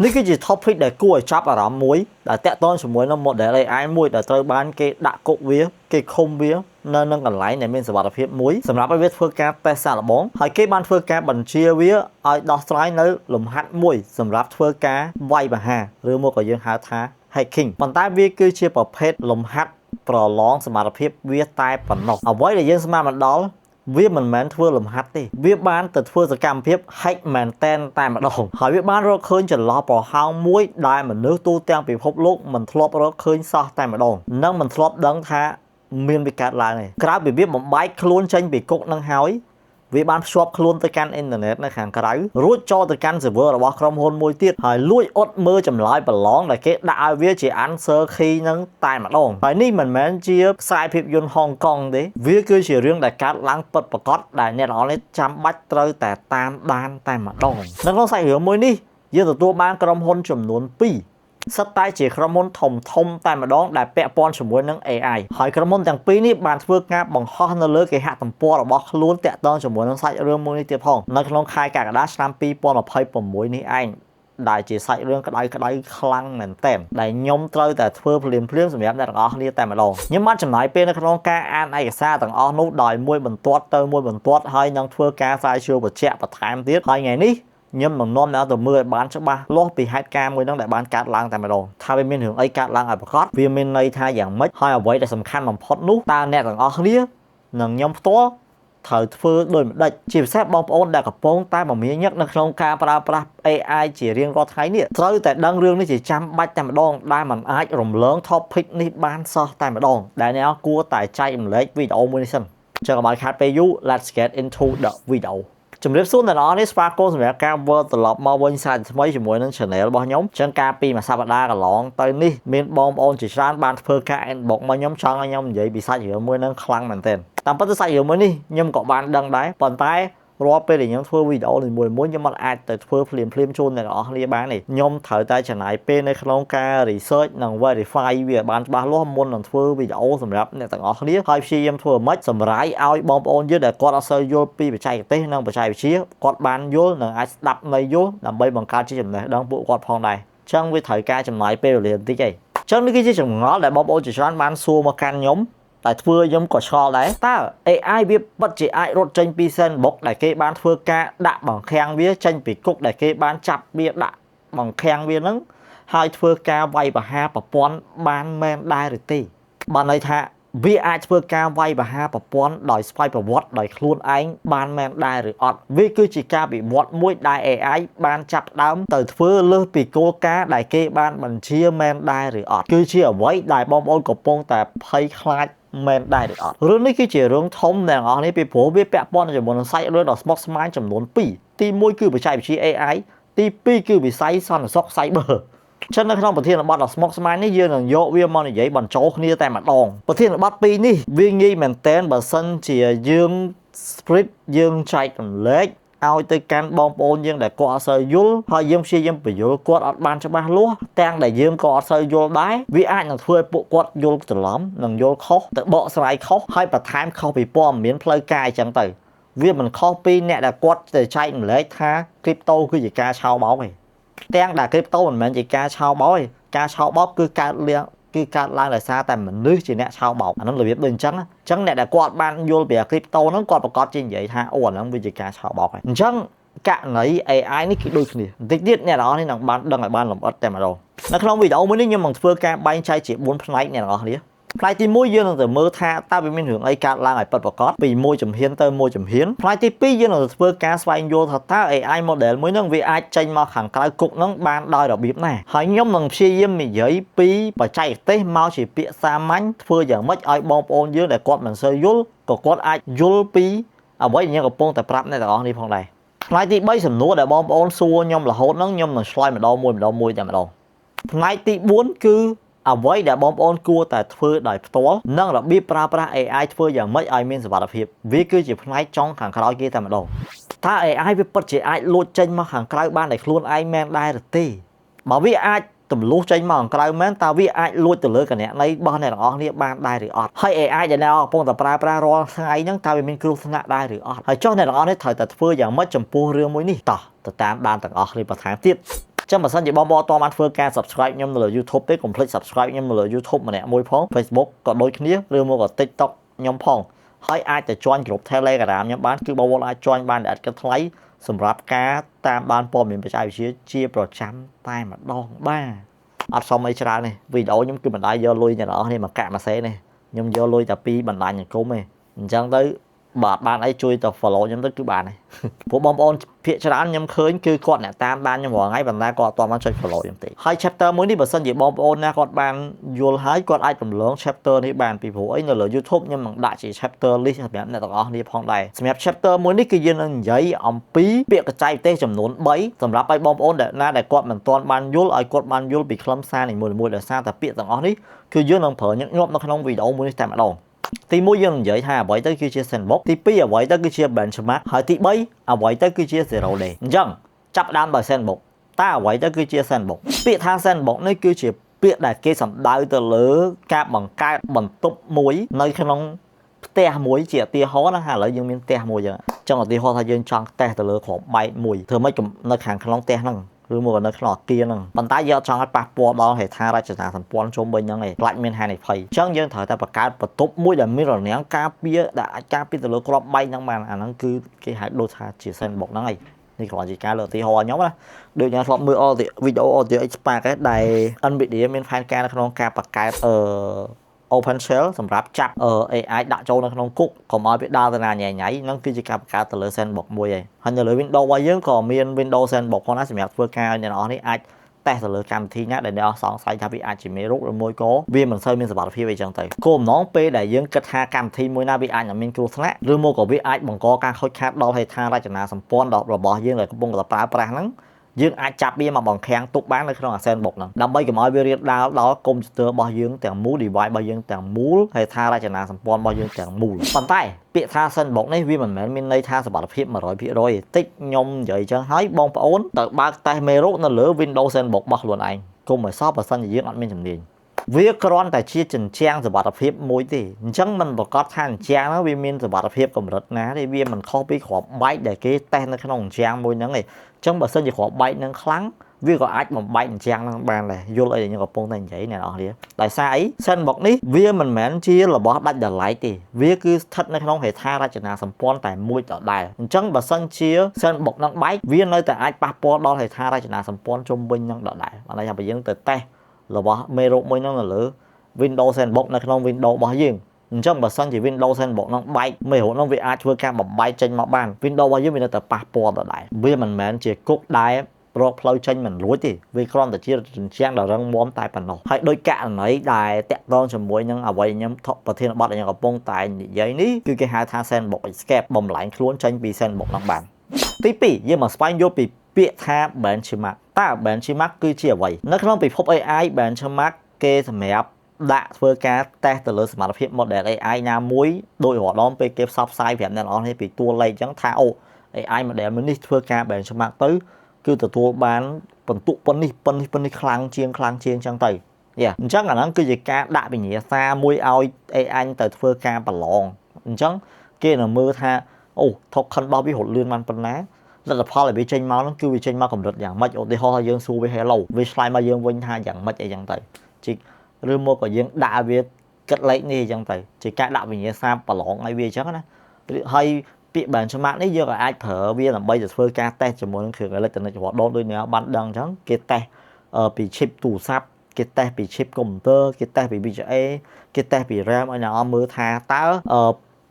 នេះគឺជា topic ដែលគួរឲ្យចាប់អារម្មណ៍មួយដែលតាក់ទងជាមួយនឹង model AI មួយដែលត្រូវបានគេដាក់គុកវាគេឃុំវានៅនឹងកន្លែងដែលមានសុវត្ថិភាពមួយសម្រាប់ឲ្យវាធ្វើការតេស្តសាកល្បងហើយគេបានធ្វើការបញ្ជាវាឲ្យដោះស្រាយនៅលំហាត់មួយសម្រាប់ធ្វើការវាយប្រហារឬមកក៏យើងហៅថា hacking ប៉ុន្តែវាគឺជាប្រភេទលំហាត់ប្រឡងសមត្ថភាពវាតែប៉ុណ្ណោះអ្វីដែលយើងស្មានមកដល់វាមិនមែនធ្វើលំហាត់ទេវាបានទៅធ្វើសកម្មភាព hack មែនតែនតែម្ដងហើយវាបានរកឃើញចន្លោះប្រហោងមួយដែលមនុស្សទូទាំងពិភពលោកមិនធ្លាប់រកឃើញសោះតែម្ដងនិងមិនធ្លាប់ដឹងថាមានវាកើតឡើងទេក្រៅពីវាបំបែកខ្លួនចេញពីគុកនឹងហើយវាបានភ្ជាប់ខ្លួនទៅកាន់អ៊ីនធឺណិតនៅខាងក្រៅរួចចូលទៅកាន់ server របស់ក្រុមហ៊ុនមួយទៀតហើយលួចអត់មើលចម្លើយប្រឡងដែលគេដាក់ឲ្យវាជា answer key នឹងតែម្ដងហើយនេះមិនមែនជាខ្សែភាពយន្តហុងកុងទេវាគឺជារឿងដែលកើតឡើងពិតប្រាកដដែលអ្នកទាំងអស់នេះចាំបាច់ត្រូវតែតាមដានតែម្ដងនៅក្នុងសាច់រឿងមួយនេះយើងទទួលបានក្រុមហ៊ុនចំនួន2សិតតែជាក្រុមហ៊ុនធំធំតែម្ដងដែលពាក់ព័ន្ធជាមួយនឹង AI ហើយក្រុមហ៊ុនទាំងពីរនេះបានធ្វើការបង្ហោះនៅលើគេហទំព័ររបស់ខ្លួនតាក់ទងជាមួយនឹងសាច់រឿងមួយនេះទៀតផងនៅក្នុងខែកក្កដាឆ្នាំ2026នេះឯងដែលជាសាច់រឿងក្តៅក្តៅខ្លាំងមែនទែនដែលខ្ញុំត្រូវតែធ្វើភ្លាមភ្លាមសម្រាប់អ្នកទាំងអស់គ្នាតែម្ដងខ្ញុំបានចំណាយពេលនៅក្នុងការអានឯកសារទាំងអស់នោះដោយមួយបន្ទាត់ទៅមួយបន្ទាត់ហើយនឹងធ្វើការស្រាវជ្រាវបញ្ជាក់បន្ថែមទៀតហើយថ្ងៃនេះខ្ញុំនឹងនាំអ្នកទៅមើលឲ្យបានច្បាស់លាស់ពីហេតុការណ៍មួយហ្នឹងដែលបានកើតឡើងតែម្ដងថាវាមានរឿងអីកើតឡើងឲ្យប្រាកដវាមានន័យថាយ៉ាងម៉េចហើយអ្វីដែលសំខាន់បំផុតនោះតើអ្នកទាំងអស់គ្នានិងខ្ញុំផ្ទាល់ត្រូវធ្វើដោយម្ដេចជាពិសេសបងប្អូនដែលកំពុងតែមមាញឹកនៅក្នុងការប្រើប្រាស់ AI ជារៀងរាល់ថ្ងៃនេះត្រូវតែដឹងរឿងនេះជាចាំបាច់តែម្ដងដែលมันអាចរំលង topic នេះបានសោះតែម្ដងដែលអ្នកគួរតែចែករំលែកវីដេអូមួយនេះសិនចឹងកុំឲ្យខាតពេលយូរ let's get into the video. ជំរាបសួរអ្នកនរនេះស្វាគមន៍សម្រាប់ការវិលត្រឡប់មកវិញសាជាថ្មីជាមួយនឹង channel របស់ខ្ញុំចឹងកាលពីមួយសប្តាហ៍កន្លងទៅនេះមានបងប្អូនជាច្រើនបានធ្វើការ inbox មកខ្ញុំចង់ឲ្យខ្ញុំនិយាយពីសាច់រឿងមួយហ្នឹងខ្លាំងមែនទែនតាមពិតទៅសាច់រឿងមួយនេះខ្ញុំក៏បានដឹងដែរប៉ុន្តែរាល់ពេលដែលខ្ញុំធ្វើវីដេអូនីមួយៗខ្ញុំមិនអាចទៅធ្វើភ្លាមភ្លាមជូនអ្នកទាំងអស់គ្នាបានទេខ្ញុំត្រូវតែចំណាយពេលនៅក្នុងការ research និង verify វាបានច្បាស់លាស់មុននឹងធ្វើវីដេអូសម្រាប់អ្នកទាំងអស់គ្នាហើយព្យាយាមធ្វើម៉េចសម្រាយឲ្យបងប្អូនយើងដែលគាត់អត់សូវយល់ពីបច្ចេកទេសនិងបច្ចេកវិទ្យាគាត់បានយល់និងអាចស្ដាប់ន័យយល់ដើម្បីបង្កើតជាចំណេះដឹងពួកគាត់ផងដែរចឹងវាត្រូវការចំណាយពេលវេលាបន្តិចឯងចឹងនេះគឺជាចម្ងល់ដែលបងប្អូនជាច្រើនបានសួរមកកាន់ខ្ញុំតែធ្វើខ្ញុំក៏ឆ្ងល់ដែរតើ AI វាពិតជាអាចរត់ចេញពី sandbox ដែលគេបានធ្វើការដាក់បង្ខាំងវាចេញពីគុកដែលគេបានចាប់វាដាក់បង្ខាំងវានឹងហើយធ្វើការវាយប្រហារប្រព័ន្ធបានមែនដែរឬទេបានន័យថាវាអាចធ្វើការវាយប្រហារប្រព័ន្ធដោយស្វ័យប្រវត្តិដោយខ្លួនឯងបានមែនដែរឬអត់វាគឺជាការវិវត្តមួយដែល AI បានចាប់ដើមទៅធ្វើលើសពីគោលការណ៍ដែលគេបានបញ្ជាមែនដែរឬអត់គឺជាអ្វីដែលបងប្អូនកំពុងតែភ័យខ្លាចមែនដែរឬអត់រឿងនេះគឺជារឿងធំទាំងអស់នេះពីព្រោះវាពាក់ព័ន្ធជាមួយនឹងសាច់រឿងដ៏ស្មុគស្មាញចំនួន2ទី1គឺបច្ចេកវិទ្យា AI ទី2គឺវិស័យសន្តិសុខ cyber ចឹងនៅក្នុងប្រធានបទដ៏ស្មុគស្មាញនេះយើងនឹងយកវាមកនិយាយបញ្ចូលគ្នាតែម្ដងប្រធានបទពីរនេះវាងាយមែនតែនបើសិនជាយើង spread យើងចែករំលែកឲ្យទៅកាន់បងប្អូនយើងដែលគាត់អត់សូវយល់ហើយយើងព្យាយាមពន្យល់គាត់អត់បានច្បាស់លាស់ទាំងដែលយើងក៏អត់សូវយល់ដែរវាអាចនឹងធ្វើឲ្យពួកគាត់យល់ច្រឡំនិងយល់ខុសទៅបកស្រាយខុសហើយបន្ថែមខុសពីព័ត៌មានផ្លូវការអញ្ចឹងទៅវាមិនខុសពីអ្នកដែលគាត់ទៅចែករំលែកថា crypto គឺជាការឆោបោកទេទាំងដែល crypto មិនមែនជាការឆោបោកទេការឆោបោកគឺកើតលៀងគឺកើតឡើងដោយសារតែមនុស្សជាអ្នកឆោបោកអាហ្នឹងរបៀបដូចអញ្ចឹងអញ្ចឹងអ្នកដែលគាត់បានយល់ពី crypto ហ្នឹងគាត់ប្រកាសជានិយាយថាអូអាហ្នឹងវាជាការឆោបោកហើយអញ្ចឹងករណី AI នេះគឺដូចគ្នាបន្តិចទៀតអ្នកទាំងអស់នេះនឹងបានដឹងឲ្យបានលម្អិតតែម្ដងនៅក្នុងវីដេអូមួយនេះខ្ញុំនឹងធ្វើការបែងចែកជា4ផ្នែកអ្នកទាំងអស់គ្នាផ្នែកទី1យើងនឹងទៅមើលថាតើវាមានរឿងអីកើតឡើងឲ្យពិតប្រាកដពីមួយជំហានទៅមួយជំហានផ្នែកទី2យើងនឹងទៅធ្វើការស្វែងយល់ថាតើ AI model មួយហ្នឹងវាអាចចេញមកខាងក្រៅគុកហ្នឹងបានដោយរបៀបណាហើយខ្ញុំនឹងព្យាយាមនិយាយពីបច្ចេកទេសមកជាពាក្យសាមញ្ញធ្វើយ៉ាងម៉េចឲ្យបងប្អូនយើងដែលគាត់មិនសូវយល់ក៏គាត់អាចយល់ពីអ្វីដែលខ្ញុំកំពុងតែប្រាប់អ្នកទាំងអស់នេះផងដែរផ្នែកទី3សំណួរដែលបងប្អូនសួរខ្ញុំរហូតហ្នឹងខ្ញុំនឹងឆ្លើយម្ដងមួយម្ដងមួយតែម្ដងផ្នែកទី4គឺអ្វីដែលបងប្អូនគួរតែធ្វើដោយផ្ទាល់និងរបៀបប្រើប្រាស់ AI ធ្វើយ៉ាងម៉េចឲ្យមានសុវត្ថិភាពវាគឺជាផ្នែកចុងខាងក្រោយគេតែម្ដងតើ AI វាពិតជាអាចលួចចេញមកខាងក្រៅបានដោយខ្លួនឯងមែនដែរឬទេបើវាអាចទម្លុះចេញមកខាងក្រៅមែនតើវាអាចលួចទៅលើគណនីរបស់អ្នកទាំងអស់គ្នាបានដែរឬអត់ហើយ AI ដែលអ្នកកំពុងតែប្រើប្រាស់រាល់ថ្ងៃហ្នឹងតើវាមានគ្រោះថ្នាក់ដែរឬអត់ហើយចុះអ្នកទាំងអស់នេះត្រូវតែធ្វើយ៉ាងម៉េចចំពោះរឿងមួយនេះតោះទៅតាមដានទាំងអស់គ្នាបន្ថែមទៀត។ ចឹងបើសិនជាបងប្អូនអត់បានធ្វើការ subscribe ខ្ញុំនៅលើ YouTube ទេកុំភ្លេច subscribe ខ្ញុំនៅលើ YouTube ម្នាក់មួយផង Facebook ក៏ដូចគ្នាឬមកក៏ TikTok ខ្ញុំផងហើយអាចទៅ join ក្រុម Telegram ខ្ញុំបានគឺបងប្អូនអាច join បានដែលឥតគិតថ្លៃសម្រាប់ការតាមបានព័ត៌មានបច្ចេកវិទ្យាជាប្រចាំតែម្ដងបាទអត់សុំអីច្រើនទេវីដេអូខ្ញុំគឺមិនដែលយកលុយអ្នកនរគ្នាមកកាក់មួយសេនទេខ្ញុំយកលុយតែពីបណ្ដាញសង្គមទេអញ្ចឹងទៅបើអត់បានអីជួយទៅ follow ខ្ញុំទៅគឺបានហើយព្រោះបងប្អូនភាគច្រើនខ្ញុំឃើញគឺគាត់អ្នកតាមបានខ្ញុំរាល់ថ្ងៃប៉ុន្តែគាត់អត់ទាន់បានចុច follow ខ្ញុំទេហើយ chapter មួយនេះបើសិនជាបងប្អូនណាគាត់បានយល់ហើយគាត់អាចរំលង chapter នេះបានពីព្រោះអីនៅលើ YouTube ខ្ញុំនឹងដាក់ជា chapter list សម្រាប់អ្នកទាំងអស់គ្នាផងដែរសម្រាប់ chapter មួយនេះគឺយើងនឹងនិយាយអំពីពាក្យបច្ចេកទេសចំនួន3សម្រាប់ឲ្យបងប្អូនដែលណាដែលគាត់មិនទាន់បានយល់ឲ្យគាត់បានយល់ពីខ្លឹមសារនីមួយៗដោយសារតែពាក្យទាំងអស់នេះគឺយើងនឹងប្រើញឹកញាប់នៅក្នុងវីដេអូមួយនេះតែម្ដងទី1យើងនិយាយថាអ្វីទៅគឺជា sandbox ទី2អ្វីទៅគឺជា benchmark ហើយទី3អ្វីទៅគឺជា zero day អញ្ចឹងចាប់ដើមដោយ sandbox តើអ្វីទៅគឺជា sandbox ពាក្យថា sandbox នេះគឺជាពាក្យដែលគេសំដៅទៅលើការបង្កើតបន្ទប់មួយនៅក្នុងផ្ទះមួយជាឧទាហរណ៍ណាឥឡូវយើងមានផ្ទះមួយចឹងចង់ឧទាហរណ៍ថាយើងចង់តេស្តទៅលើគ្រាប់បែកមួយធ្វើម៉េចនៅខាងក្នុងផ្ទះហ្នឹងឬមកនៅក្នុងអគារហ្នឹងប៉ុន្តែយើងអត់ចង់ឲ្យប៉ះពាល់ដល់ហេដ្ឋារចនាសម្ព័ន្ធជុំវិញហ្នឹងឯងខ្លាចមានហានិភ័យអញ្ចឹងយើងត្រូវតែបង្កើតបន្ទប់មួយដែលមានរនាំងការពារដែលអាចការពារទៅលើគ្រាប់បែកហ្នឹងបានអាហ្នឹងគឺគេហៅដូចថាជា sandbox ហ្នឹងឯងនេះគ្រាន់ជាការលើកឧទាហរណ៍ខ្ញុំណាដូចអ្នកធ្លាប់មើលវីដេអូ RTX Spark ឯងដែល NVIDIA មានផែនការនៅក្នុងការបង្កើតOpenShell សម្រាប់ចាប់ AI ដាក់ចូលនៅក្នុងគុកកុំឲ្យវាដើរទៅណាញ៉ៃញ៉ៃហ្នឹងគឺជាការបង្កើតទៅលើ sandbox មួយឯងហើយនៅលើ Windows របស់យើងក៏មាន Windows Sandbox ផងដែរសម្រាប់ធ្វើការឲ្យអ្នកនរនេះអាចតេស្តទៅលើកម្មវិធីណាដែលអ្នកសង្ស័យថាវាអាចជាមេរោគឬមួយក៏វាមិនសូវមានសុវត្ថិភាពអីចឹងទៅគោលបំណងពេលដែលយើងគិតថាកម្មវិធីមួយណាវាអាចនឹងមានគ្រោះថ្នាក់ឬមួយក៏វាអាចបង្កការខូចខាតដល់ហេដ្ឋារចនាសម្ព័ន្ធរបស់យើងដែលកំពុងតែប្រើប្រាស់ហ្នឹងយើងអាចចាប់វាមកបង្ខាំងទុកបាននៅក្នុងអា sandbox ហ្នឹងដើម្បីកុំឲ្យវារាលដាលដល់កុំព្យូទ័ររបស់យើងទាំងមូល device របស់យើងទាំងមូលហេដ្ឋារចនាសម្ព័ន្ធរបស់យើងទាំងមូលប៉ុន្តែពាក្យថា sandbox នេះវាមិនមែនមានន័យថាសុវត្ថិភាព100%ទេតិចខ្ញុំនិយាយចឹងហើយបងប្អូនទៅបើកតេស្តមេរោគនៅលើ Windows Sandbox របស់ខ្លួនឯងកុំឲ្យសោះបើសិនជាយើងអត់មានជំនាញវាគ្រាន់តែជាជញ្ជាំងសុវត្ថិភាពមួយទេអញ្ចឹងมันប្រកាសថាជញ្ជាំងហ្នឹងវាមានសុវត្ថិភាពកម្រិតណាទេវាមិនខុសពីគ្រាប់បែកដែលគេតេស្តនៅក្នុងជញ្ជាំងមួយហ្នឹងទេអញ្ចឹងបើសិនជាគ្រាប់បែកហ្នឹងខ្លាំងវាក៏អាចបំបែកជញ្ជាំងហ្នឹងបានដែរយល់អីដែលខ្ញុំកំពុងតែនិយាយអ្នកនរគ្នាដោយសារអី sandbox នេះវាមិនមែនជារបស់ដាច់ដោយឡែកទេវាគឺស្ថិតនៅក្នុងហេដ្ឋារចនាសម្ព័ន្ធតែមួយដដែលអញ្ចឹងបើសិនជា sandbox ហ្នឹងបែកវានៅតែអាចប៉ះពាល់ដល់ហេដ្ឋារចនាសម្ព័ន្ធជុំវិញហ្នឹងដដែលបានន័យថាបើយើងទៅតេស្តរបស់មេរោគមួយហ្នឹងនៅលើ Windows Sandbox នៅក្នុង Windows របស់យើងអញ្ចឹងបើសិនជា Windows Sandbox ហ្នឹងបែកមេរោគហ្នឹងវាអាចធ្វើការបំបែកចេញមកបាន Windows របស់យើងវានៅតែប៉ះពាល់ដដែលវាមិនមែនជាគុកដែលរកផ្លូវចេញមិនរួចទេវាគ្រាន់តែជាជញ្ជាំងដ៏រឹងមាំតែប៉ុណ្ណោះហើយដោយករណីដែលតាក់ទងជាមួយនឹងអ្វីខ្ញុំប្រធានបទដែលខ្ញុំកំពុងតែនិយាយនេះគឺគេហៅថា Sandbox Escape បំលែងខ្លួនចេញពី Sandbox ហ្នឹងបានទី2យើងមកស្វែងយល់ពីពាក្យថា benchmark តើ benchmark គឺជាអ្វីនៅក្នុងពិភព AI benchmark គេសម្រាប់ដាក់ធ្វើការតេស្តទៅលើសមត្ថភាព model AI ណាមួយដោយរាល់ដងពេលគេផ្សព្វផ្សាយប្រាប់អ្នកនរនេះពីតួលេខអញ្ចឹងថាអូ AI model មួយនេះធ្វើការ benchmark ទៅគឺទទួលបានបន្ទុកប៉ុននេះប៉ុននេះប៉ុននេះខ្លាំងជាងខ្លាំងជាងអញ្ចឹងទៅយ៉ាអញ្ចឹងអាហ្នឹងគឺជាការដាក់វិញ្ញាសាមួយឲ្យ AI ទៅធ្វើការប្រឡងអញ្ចឹងគេនឹងមើលថាអូ token របស់វារត់លឿនបានប៉ុណ្ណាលទ្ធផលដែលវាចេញមកហ្នឹងគឺវាចេញមកកម្រិតយ៉ាងម៉េចឧទាហរណ៍ថាយើងសួរវា hello វាឆ្លើយមកយើងវិញថាយ៉ាងម៉េចអីចឹងទៅជីឬមកក៏យើងដាក់វាគិតលេខនេះអញ្ចឹងទៅជាការដាក់វិញ្ញាសាប្រឡងឲ្យវាអញ្ចឹងណាហើយពាក្យ benchmark នេះយើងក៏អាចប្រើវាដើម្បីទៅធ្វើការតេស្តជាមួយនឹងគ្រឿងអេឡិចត្រូនិករហូតដល់ដូចអ្នកបានដឹងអញ្ចឹងគេតេស្តពី chip ទូរស័ព្ទគេតេស្តពី chip កុំព្យូទ័រគេតេស្តពី VGA គេតេស្តពី RAM ឲ្យអ្នកមើលថាតើ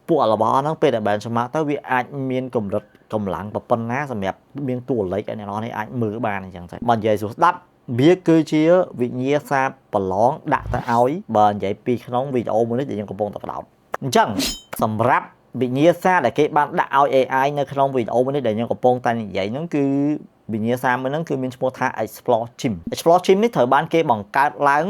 ពួករបស់ហ្នឹងពេលដែល benchmark ទៅវាអាចមានកម្រិតកម្លាំងប៉ុណ្ណាសម្រាប់មានតួលេខឲ្យអ្នកនរនេះអាចមើលបានអញ្ចឹងទៅបើនិយាយស្រួលស្ដាប់វាគឺជាវិញ្ញាសាប្រឡងដាក់ទៅឲ្យបើនិយាយពីក្នុងវីដេអូមួយនេះដែលយើងកំពុងតែផ្ដោតអញ្ចឹងសម្រាប់វិញ្ញាសាដែលគេបានដាក់ឲ្យ AI នៅក្នុងវីដេអូមួយនេះដែលខ្ញុំកំពុងតែនិយាយហ្នឹងគឺវិញ្ញាសាមួយហ្នឹងគឺមានឈ្មោះថា Explore Gym Explore Gym នេះត្រូវបានគេបង្កើតឡើង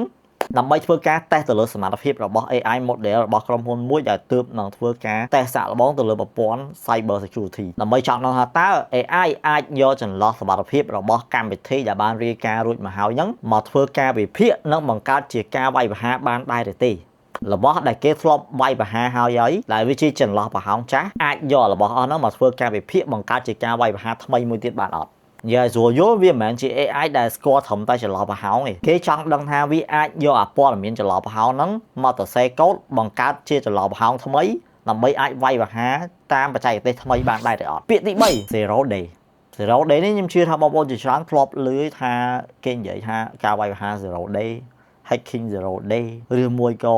ដើម្បីធ្វើការតេស្តទៅលើសមត្ថភាពរបស់ AI model របស់ក្រុមហ៊ុនមួយដែលទើបនឹងធ្វើការតេស្តសាកល្បងទៅលើប្រព័ន្ធ Cyber Security ដើម្បីចង់ដឹងថាតើ AI អាចយកចន្លោះសមត្ថភាពរបស់កម្មវិធីដែលបានរាយការណ៍រួចមកហើយហ្នឹងមកធ្វើការវិភាគនិងបង្កើតជាការវាយប្រហារបានដែរឬទេរបស់ដែលគេធ្លាប់វាយប្រហារហើយហើយដែលវាជាចន្លោះប្រហោងចាស់អាចយករបស់អស់ហ្នឹងមកធ្វើការវិភាគបង្កើតជាការវាយប្រហារថ្មីមួយទៀតបានអត់ និយាយស្រួលយល់វាមិនមែនជា AI ដែលស្គាល់ត្រឹមតែចន្លោះប្រហោងទេគេចង់ដឹងថាវាអាចយកអាព័ត៌មានចន្លោះប្រហោងហ្នឹងមកទៅសេកូដបង្កើតជាចន្លោះប្រហោងថ្មីដើម្បីអាចវាយប្រហារតាមបច្ចេកទេសថ្មីបានដែរឬអត់ពាក្យទី3 zero day zero day នេះខ្ញុំជឿថាបងប្អូនជាច្រើនធ្លាប់ឮថាគេនិយាយថាការវាយប្រហារ zero day hacking zero day ឬមួយក៏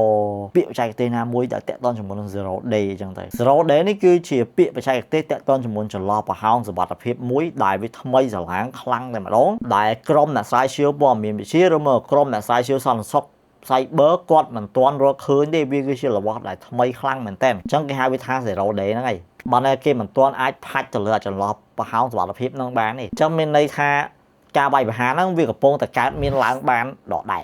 ពាក្យបច្ចេកទេសណាមួយដែលតាក់ទងជាមួយនឹង zero day អញ្ចឹងទៅ zero day នេះគឺជាពាក្យបច្ចេកទេសតាក់ទងជាមួយចន្លោះប្រហោងសុវត្ថិភាពមួយដែលវាថ្មីស្រឡាងខ្លាំងតែម្ដងដែលក្រុមអ្នកស្រាវជ្រាវព័ត៌មានវិទ្យាឬមកក្រុមអ្នកស្រាវជ្រាវសន្តិសុខ cyber គាត់មិនទាន់រកឃើញទេវាគឺជារបស់ដែលថ្មីខ្លាំងមែនតើអញ្ចឹងគេហៅវាថា zero day ហ្នឹងឯងបានតែគេមិនទាន់អាចផាច់ទៅលើចន្លោះប្រហោងសុវត្ថិភាពហ្នឹងបានទេអញ្ចឹងមានន័យថាការវាយប្រហារហ្នឹងវាកំពុងតែកើតមានឡើងបានដដែល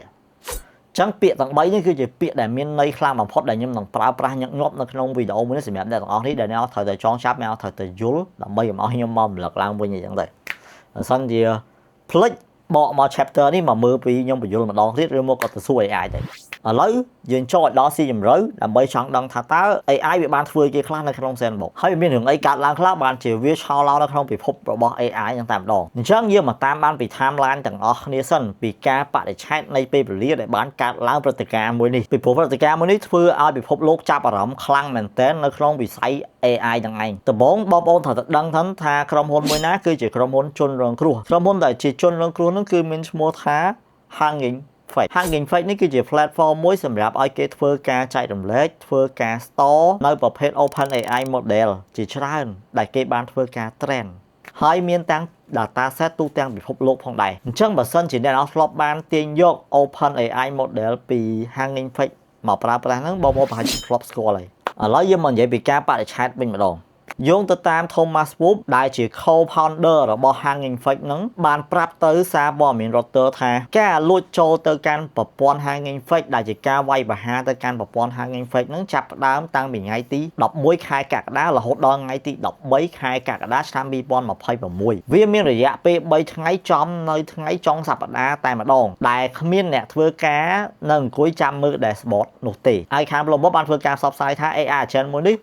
ចឹងពាក្យទាំង3នេះគឺជាពាក្យដែលមានន័យខ្លាំងបំផុតដែលខ្ញុំនឹងប្រើប្រាស់ញឹកញាប់នៅក្នុងវីដេអូមួយនេះសម្រាប់អ្នកទាំងអស់នេះដែលអ្នកត្រូវតែចងចាប់អ្នកត្រូវតែយល់ដើម្បីកុំឲ្យខ្ញុំមករំលឹកឡើងវិញអញ្ចឹងទៅបើសិនជាភ្លេចបកមក chapter នេះមកមើលពីខ្ញុំបញ្យល់ម្ដងទៀតឬមកក៏ទៅសួរ AI ទៅឥឡូវយើងចូលឲ្យដល់ស៊ីជម្រៅដើម្បីចង់ដឹងថាតើ AI វាបានធ្វើគេខ្លះនៅក្នុង Sandbox ហើយមានរឿងអីកើតឡើងខ្លះបានជាវាឆោឡោនៅក្នុងពិភពរបស់ AI ហ្នឹងតែម្ដងអញ្ចឹងយើងមកតាមបានពី timeline ទាំងអស់គ្នាសិនពីការបរិច្ឆេទនៃពេលវេលាដែលបានកើតឡើងព្រឹត្តិការណ៍មួយនេះពីព្រោះព្រឹត្តិការណ៍មួយនេះធ្វើឲ្យពិភពលោកចាប់អារម្មណ៍ខ្លាំងមែនទែននៅក្នុងវិស័យ AI ទាំងឯងដំបូងបងប្អូនត្រូវតែដឹងថាក្រុមហ៊ុនមួយណាគឺជាក្រុមហ៊ុនជនរងគ្រោះក្រុមហ៊ុនដែលជាជនរងគ្រោះនោះគឺមានឈ្មោះថា Hugging Face Hugging Face នេះគឺជា platform មួយសម្រាប់ឲ្យគេធ្វើការចែករំលែកធ្វើការ store នៅប្រភេទ OpenAI model ជាច្រើនដែលគេបានធ្វើការ train ហើយមានទាំង data set ទូទាំងពិភពលោកផងដែរអញ្ចឹងបើសិនជាអ្នកនរធ្លាប់បានទាញយក OpenAI model ពី Hugging Face មកប្រើប្រាស់ហ្នឹងបងប្អូនប្រហែលជាធ្លាប់ស្គាល់ហើយឥឡូវយើងមកនិយាយពីការបរិច្ឆេទវិញម្ដងយោងទៅតាម Thomas Wolf ដែលជា co-founder របស់ Hugging Face ហ្នឹងបានប្រាប់ទៅសារព័ត៌មាន Reuters ថាការលួចចូលទៅកាន់ប្រព័ន្ធ Hugging Face ដែលជាការវាយប្រហារទៅកាន់ប្រព័ន្ធ Hugging Face ហ្នឹងចាប់ផ្ដើមតាំងពីថ្ងៃទី11ខែកក្កដារហូតដល់ថ្ងៃទី13ខែកក្កដាឆ្នាំ2026វាមានរយៈពេល3ថ្ងៃចំនៅថ្ងៃចុងសប្តាហ៍តែម្ដងដែលគ្មានអ្នកធ្វើការនៅអង្គុយចាំមើល dashboard នោះទេហើយខាង Bloomberg បានធ្វើការផ្សព្វផ្សាយថា AI agent មួយនេះ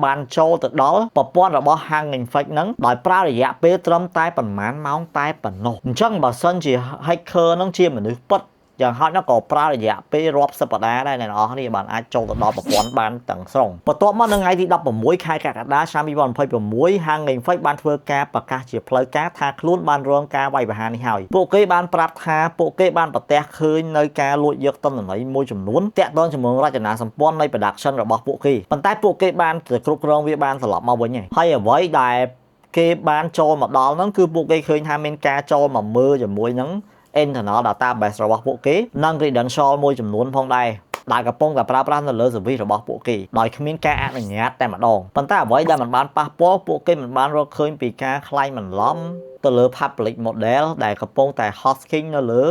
បានចូលទៅដល់ប្រព័ន្ធរបស់ Hugging Face ហ្នឹងដោយប្រើរយៈពេលត្រឹមតែប្រហែលម៉ោងតែប៉ុណ្ណោះអញ្ចឹងបើសិនជា hacker ហ្នឹងជាមនុស្សពិតយ៉ាងហោចណាស់ក៏ប្រើរយៈពេលរាប់សប្តាហ៍ដែរអ្នកនរគ្នាបានអាចចូលទៅដល់ប្រព័ន្ធបានទាំងស្រុងបន្ទាប់មកនៅថ្ងៃទី16ខែកក្កដាឆ្នាំ2026 Hugging Face បានធ្វើការប្រកាសជាផ្លូវការថាខ្លួនបានរងការវាយប្រហារនេះហើយពួកគេបានប្រាប់ថាពួកគេបានប្រទះឃើញនៅការលួចយកទិន្នន័យមួយចំនួនតាក់ទងជាមួយរចនាសម្ព័ន្ធនៃ production របស់ពួកគេប៉ុន្តែពួកគេបានទៅគ្រប់គ្រងវាបានត្រឡប់មកវិញហើយអ្វីដែលគេបានចូលមកដល់ហ្នឹងគឺពួកគេឃើញថាមានការចូលមកមើលជាមួយនឹង internal database របស់ពួកគេនិង credential មួយចំនួនផងដែរដែលកំពុងតែប្រើប្រាស់នៅលើ service របស់ពួកគេដោយគ្មានការអនុញ្ញាតតែម្ដងប៉ុន្តែអ្វីដែលមិនបានប៉ះពាល់ពួកគេមិនបានរកឃើញពីការក្លែងបន្លំទៅលើ public model ដែលកំពុងតែ hosting នៅលើ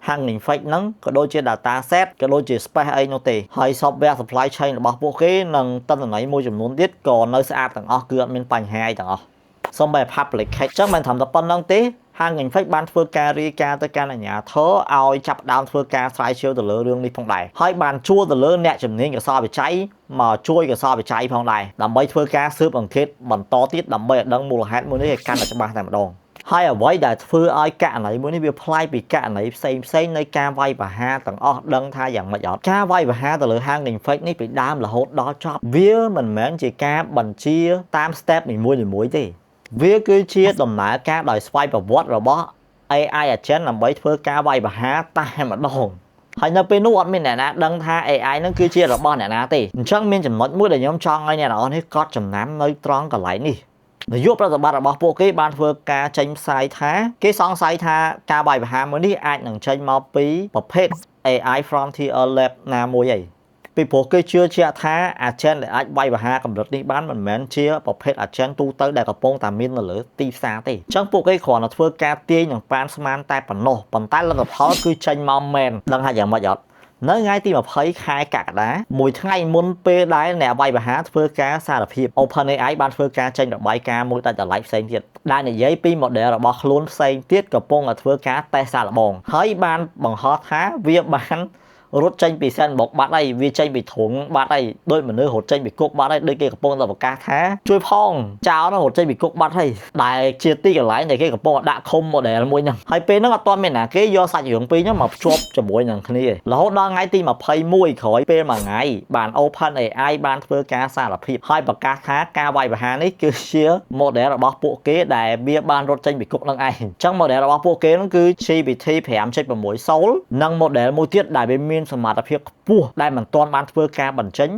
Hugging Face ហ្នឹងក៏ដូចជា data set ក៏ដូចជា space អីនោះទេហើយ software supply chain របស់ពួកគេនិងទិន្នន័យមួយចំនួនទៀតក៏នៅស្អាតទាំងអស់គឺអត់មានបញ្ហាអីទាំងអស់សូម្បី public cache ចឹងមិនត្រឹមតែប៉ុណ្្នឹងទេ Hugging Face បានធ្វើការរាយការណ៍ទៅកាន់អាជ្ញាធរឲ្យចាប់ផ្ដើមធ្វើការស្រាវជ្រាវទៅលើរឿងនេះផងដែរហើយបានជួលទៅលើអ្នកជំនាញកសលវិច័យមកជួយកសលវិច័យផងដែរដើម្បីធ្វើការស៊ើបអង្កេតបន្តទៀតដើម្បីឲ្យដឹងមូលហេតុមួយនេះឲ្យកាន់តែច្បាស់តែម្ដងហើយអ្វីដែលធ្វើឲ្យករណីមួយនេះវាប្លែកពីករណីផ្សេងផ្សេងនៃការវាយប្រហារទាំងអស់ដឹងថាយ៉ាងម៉េចអត់ការវាយប្រហារទៅលើ Hugging Face នេះពីដើមរហូតដល់ចប់វាមិនមែនជាការបញ្ជាតាម step នីមួយៗទេវាគឺជាដំណើរការដោយស្វ័យប្រវត្តិរបស់ AI agent ដើម្បីធ្វើការវាយប្រហារតែម្ដងហើយនៅពេលនោះអត់មានអ្នកណាដឹងថា AI នឹងគឺជារបស់អ្នកណាទេអញ្ចឹងមានចំណុចមួយដែលខ្ញុំចង់ឲ្យអ្នកនរនេះកត់ចំណាំនៅត្រង់កន្លែងនេះនាយកប្រតិបត្តិរបស់ពួកគេបានធ្វើការចេញផ្សាយថាគេសង្ស័យថាការវាយប្រហារមួយនេះអាចនឹងចេញមកពីប្រភេទ AI Frontier Lab ណាមួយឯងពីព្រោះគេជឿជាក់ថា agent ដែលអាចវាយប្រហារកម្រិតនេះបានមិនមែនជាប្រភេទ agent ទូទៅដែលកំពុងតែមាននៅលើទីផ្សារទេអញ្ចឹងពួកគេគ្រាន់តែធ្វើការទាញនិងប៉ានស្មានតែប៉ុណ្ណោះប៉ុន្តែលទ្ធផលគឺចេញមកមែនដឹងថាយ៉ាងម៉េចអត់នៅថ្ងៃទី20ខែកក្កដាមួយថ្ងៃមុនពេលដែលអ្នកវាយប្រហារធ្វើការសារភាព OpenAI បានធ្វើការចេញរបាយការណ៍មួយដាច់ដោយឡែកផ្សេងទៀតដែលនិយាយពី model របស់ខ្លួនផ្សេងទៀតកំពុងតែធ្វើការតេស្តសាកល្បងហើយបានបង្ហោះថាវាបាន រត់ចេញពី sandbox បាត់ហើយវាចេញពីទ្រុងបាត់ហើយដូចមនុស្សរត់ចេញពីគុកបាត់ហើយដូចគេកំពុងតែប្រកាសថាជួយផងចោលនោះរត់ចេញពីគុកបាត់ហើយដែលជាទីកន្លែងដែលគេកំពុងដាក់ឃុំ model មួយហ្នឹងហើយពេលហ្នឹងអត់ទាន់មានណាគេយកសាច់រឿងពីរហ្នឹងមកភ្ជាប់ជាមួយនឹងគ្នារហូតដល់ថ្ងៃទី21ក្រោយពេលមួយថ្ងៃបាន Open AI បានធ្វើការសារភាពហើយប្រកាសថាការវាយប្រហារនេះគឺជា model របស់ពួកគេដែលវាបានរត់ចេញពីគុកនឹងឯងអញ្ចឹង model របស់ពួកគេហ្នឹងគឺ GPT 5.6 Sol និង model មួយទៀតដែលវាមានសមត្ថភាពខ្ពស់ដែលមិនទាន់បានធ្វើការបញ្ចេញ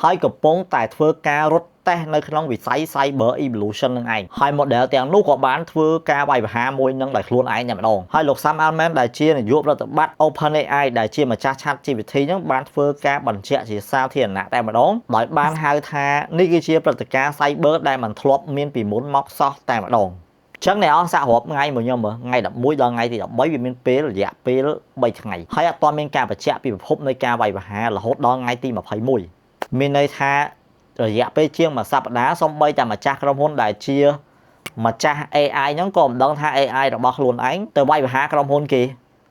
ហើយកំពុងតែធ្វើការរត់តេស្តនៅក្នុងវិស័យ Cyber Evolution នឹងឯងហើយ model ទាំងនោះក៏បានធ្វើការវាយប្រហារមួយនឹងដោយខ្លួនឯងតែម្ដងហើយលោក Sam Altman ដែលជានាយកប្រតិបត្តិ OpenAI ដែលជាម្ចាស់ ChatGPT ហ្នឹងបានធ្វើការបញ្ជាក់ជាសាធារណៈតែម្ដងដោយបានហៅថានេះគឺជាព្រឹត្តិការណ៍ Cyber ដែលមិនធ្លាប់មានពីមុនមកសោះតែម្ដងចឹងអ្នកអស់សាករាប់ថ្ងៃមកខ្ញុំមើលថ្ងៃ11ដល់ថ្ងៃទី13វាមានពេលរយៈពេល3ថ្ងៃហើយអត់ទាន់មានការបញ្ជាក់ពីប្រភពនៃការវាយប្រហាររហូតដល់ថ្ងៃទី21មានន័យថារយៈពេលជាងមួយសប្តាហ៍សូម្បីតែម្ចាស់ក្រុមហ៊ុនដែលជាម្ចាស់ AI ហ្នឹងក៏មិនដឹងថា AI របស់ខ្លួនឯងទៅវាយប្រហារក្រុមហ៊ុនគេ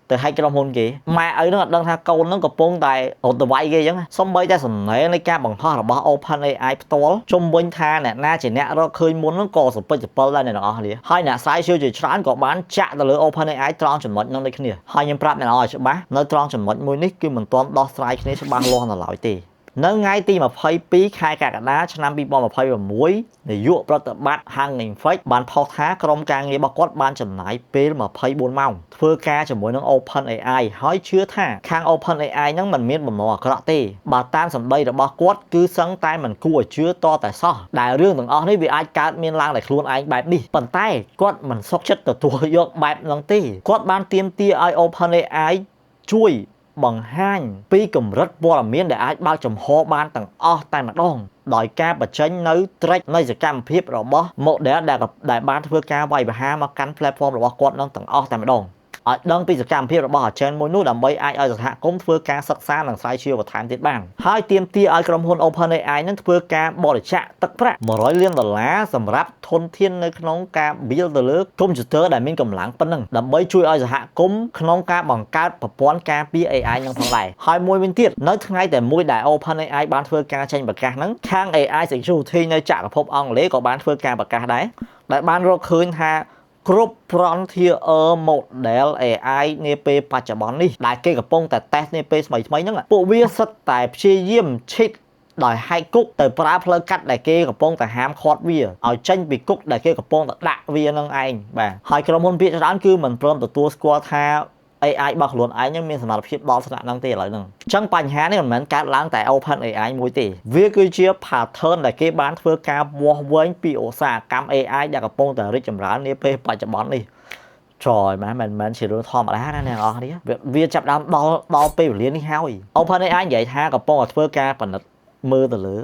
ទៅឲ្យក្រុមហ៊ុនគេម៉ែឪហ្នឹងអត់ដឹងថាកូនហ្នឹងកំពុងតែរត់ទៅវាយគេអញ្ចឹងសំបីតែសំណេរនៃការបង្ហោះរបស់ Open AI ផ្ទាល់ជុំវិញថាអ្នកណាជាអ្នករកឃើញមុនហ្នឹងក៏សពេចសពិលដែរអ្នកទាំងអស់គ្នាហើយអ្នកស្រាវជ្រាវជាច្រើនក៏បានចាក់ទៅលើ Open AI ត្រង់ចំណុចហ្នឹងដូចគ្នាហើយខ្ញុំប្រាប់អ្នកនរឲ្យច្បាស់នៅត្រង់ចំណុចមួយនេះគឺមិនទាន់ដោះស្រាយគ្នាច្បាស់លាស់នៅឡើយទេនៅថ្ងៃទី22ខែកក្កដាឆ្នាំ2026នាយកប្រតិបត្តិ Hugging Face បានផុសថាក្រុមការងាររបស់គាត់បានចំណាយពេល24ម៉ោងធ្វើការជាមួយនឹង OpenAI ហើយជឿថាខាង OpenAI ហ្នឹងមិនមានបំណងអាក្រក់ទេបើតាមសម្ដីរបស់គាត់គឺសឹងតែមិនគួរឲ្យជឿតតែសោះដែលរឿងទាំងអស់នេះវាអាចកើតមានឡើងដោយខ្លួនឯងបែបនេះប៉ុន្តែគាត់មិនសុខចិត្តទទួលយកបែបហ្នឹងទេគាត់បានទាមទារឲ្យ OpenAI ជួយបង្ហាញពីកម្រិតព័ត៌មានដែលអាចបើកចំហបានទាំងអស់តែម្ដងដោយការបញ្ចេញនៅ track នៃសកម្មភាពរបស់ model ដែលដែលបានធ្វើការវាយប្រហារមកកាន់ platform របស់គាត់នឹងទាំងអស់តែម្ដងឲ្យដឹងពីសកម្មភាពរបស់ agent មួយនោះដើម្បីអាចឲ្យសហគមន៍ធ្វើការសិក្សានិងស្រាវជ្រាវបន្ថែមទៀតបានហើយទាមទារឲ្យក្រុមហ៊ុន OpenAI នឹងធ្វើការបរិច្ចាគទឹកប្រាក់100លានដុល្លារសម្រាប់ធនធាននៅក្នុងការ build ទៅលើកុំព្យូទ័រដែលមានកម្លាំងប៉ុណ្ណឹងដើម្បីជួយឲ្យសហគមន៍ក្នុងការបង្កើតប្រព័ន្ធការពារ AI នឹងផងដែរហើយមួយវិញទៀតនៅថ្ងៃតែមួយដែល OpenAI បានធ្វើការចេញប្រកាសហ្នឹងខាង AI Security នៅចក្រភពអង់គ្លេសក៏បានធ្វើការប្រកាសដែរដែលបានរកឃើញថាគ្រប់ frontier model AI នាពេលបច្ចុប្បន្ននេះដែលគេកំពុងតែតេស្តនាពេលថ្មីថ្មីហ្នឹងពួកវាសុទ្ធតែព្យាយាម cheat ដោយហែកគុកទៅប្រើផ្លូវកាត់ដែលគេកំពុងតែហាមឃាត់វាឲ្យចេញពីគុកដែលគេកំពុងតែដាក់វានឹងឯងបាទហើយក្រុមហ៊ុនភាគច្រើនគឺមិនព្រមទទួលស្គាល់ថា AI របស់ខ្លួនឯងនឹងមានសមត្ថភាពដល់ថ្នាក់ហ្នឹងទេឥឡូវហ្នឹងអញ្ចឹងបញ្ហានេះមិនមែនកើតឡើងតែ Open AI មួយទេវាគឺជា pattern ដែលគេបានធ្វើការវាស់វែងពីឧស្សាហកម្ម AI ដែលកំពុងតែរីកចម្រើននាពេលបច្ចុប្បន្ននេះចយម៉ែមិនមែនជារឿងធម្មតាណាអ្នកនរគ្នាវាចាប់ដើមដល់ដល់ពេលវេលានេះហើយ Open AI និយាយថាកំពុងតែធ្វើការពិនិត្យមើលទៅលើ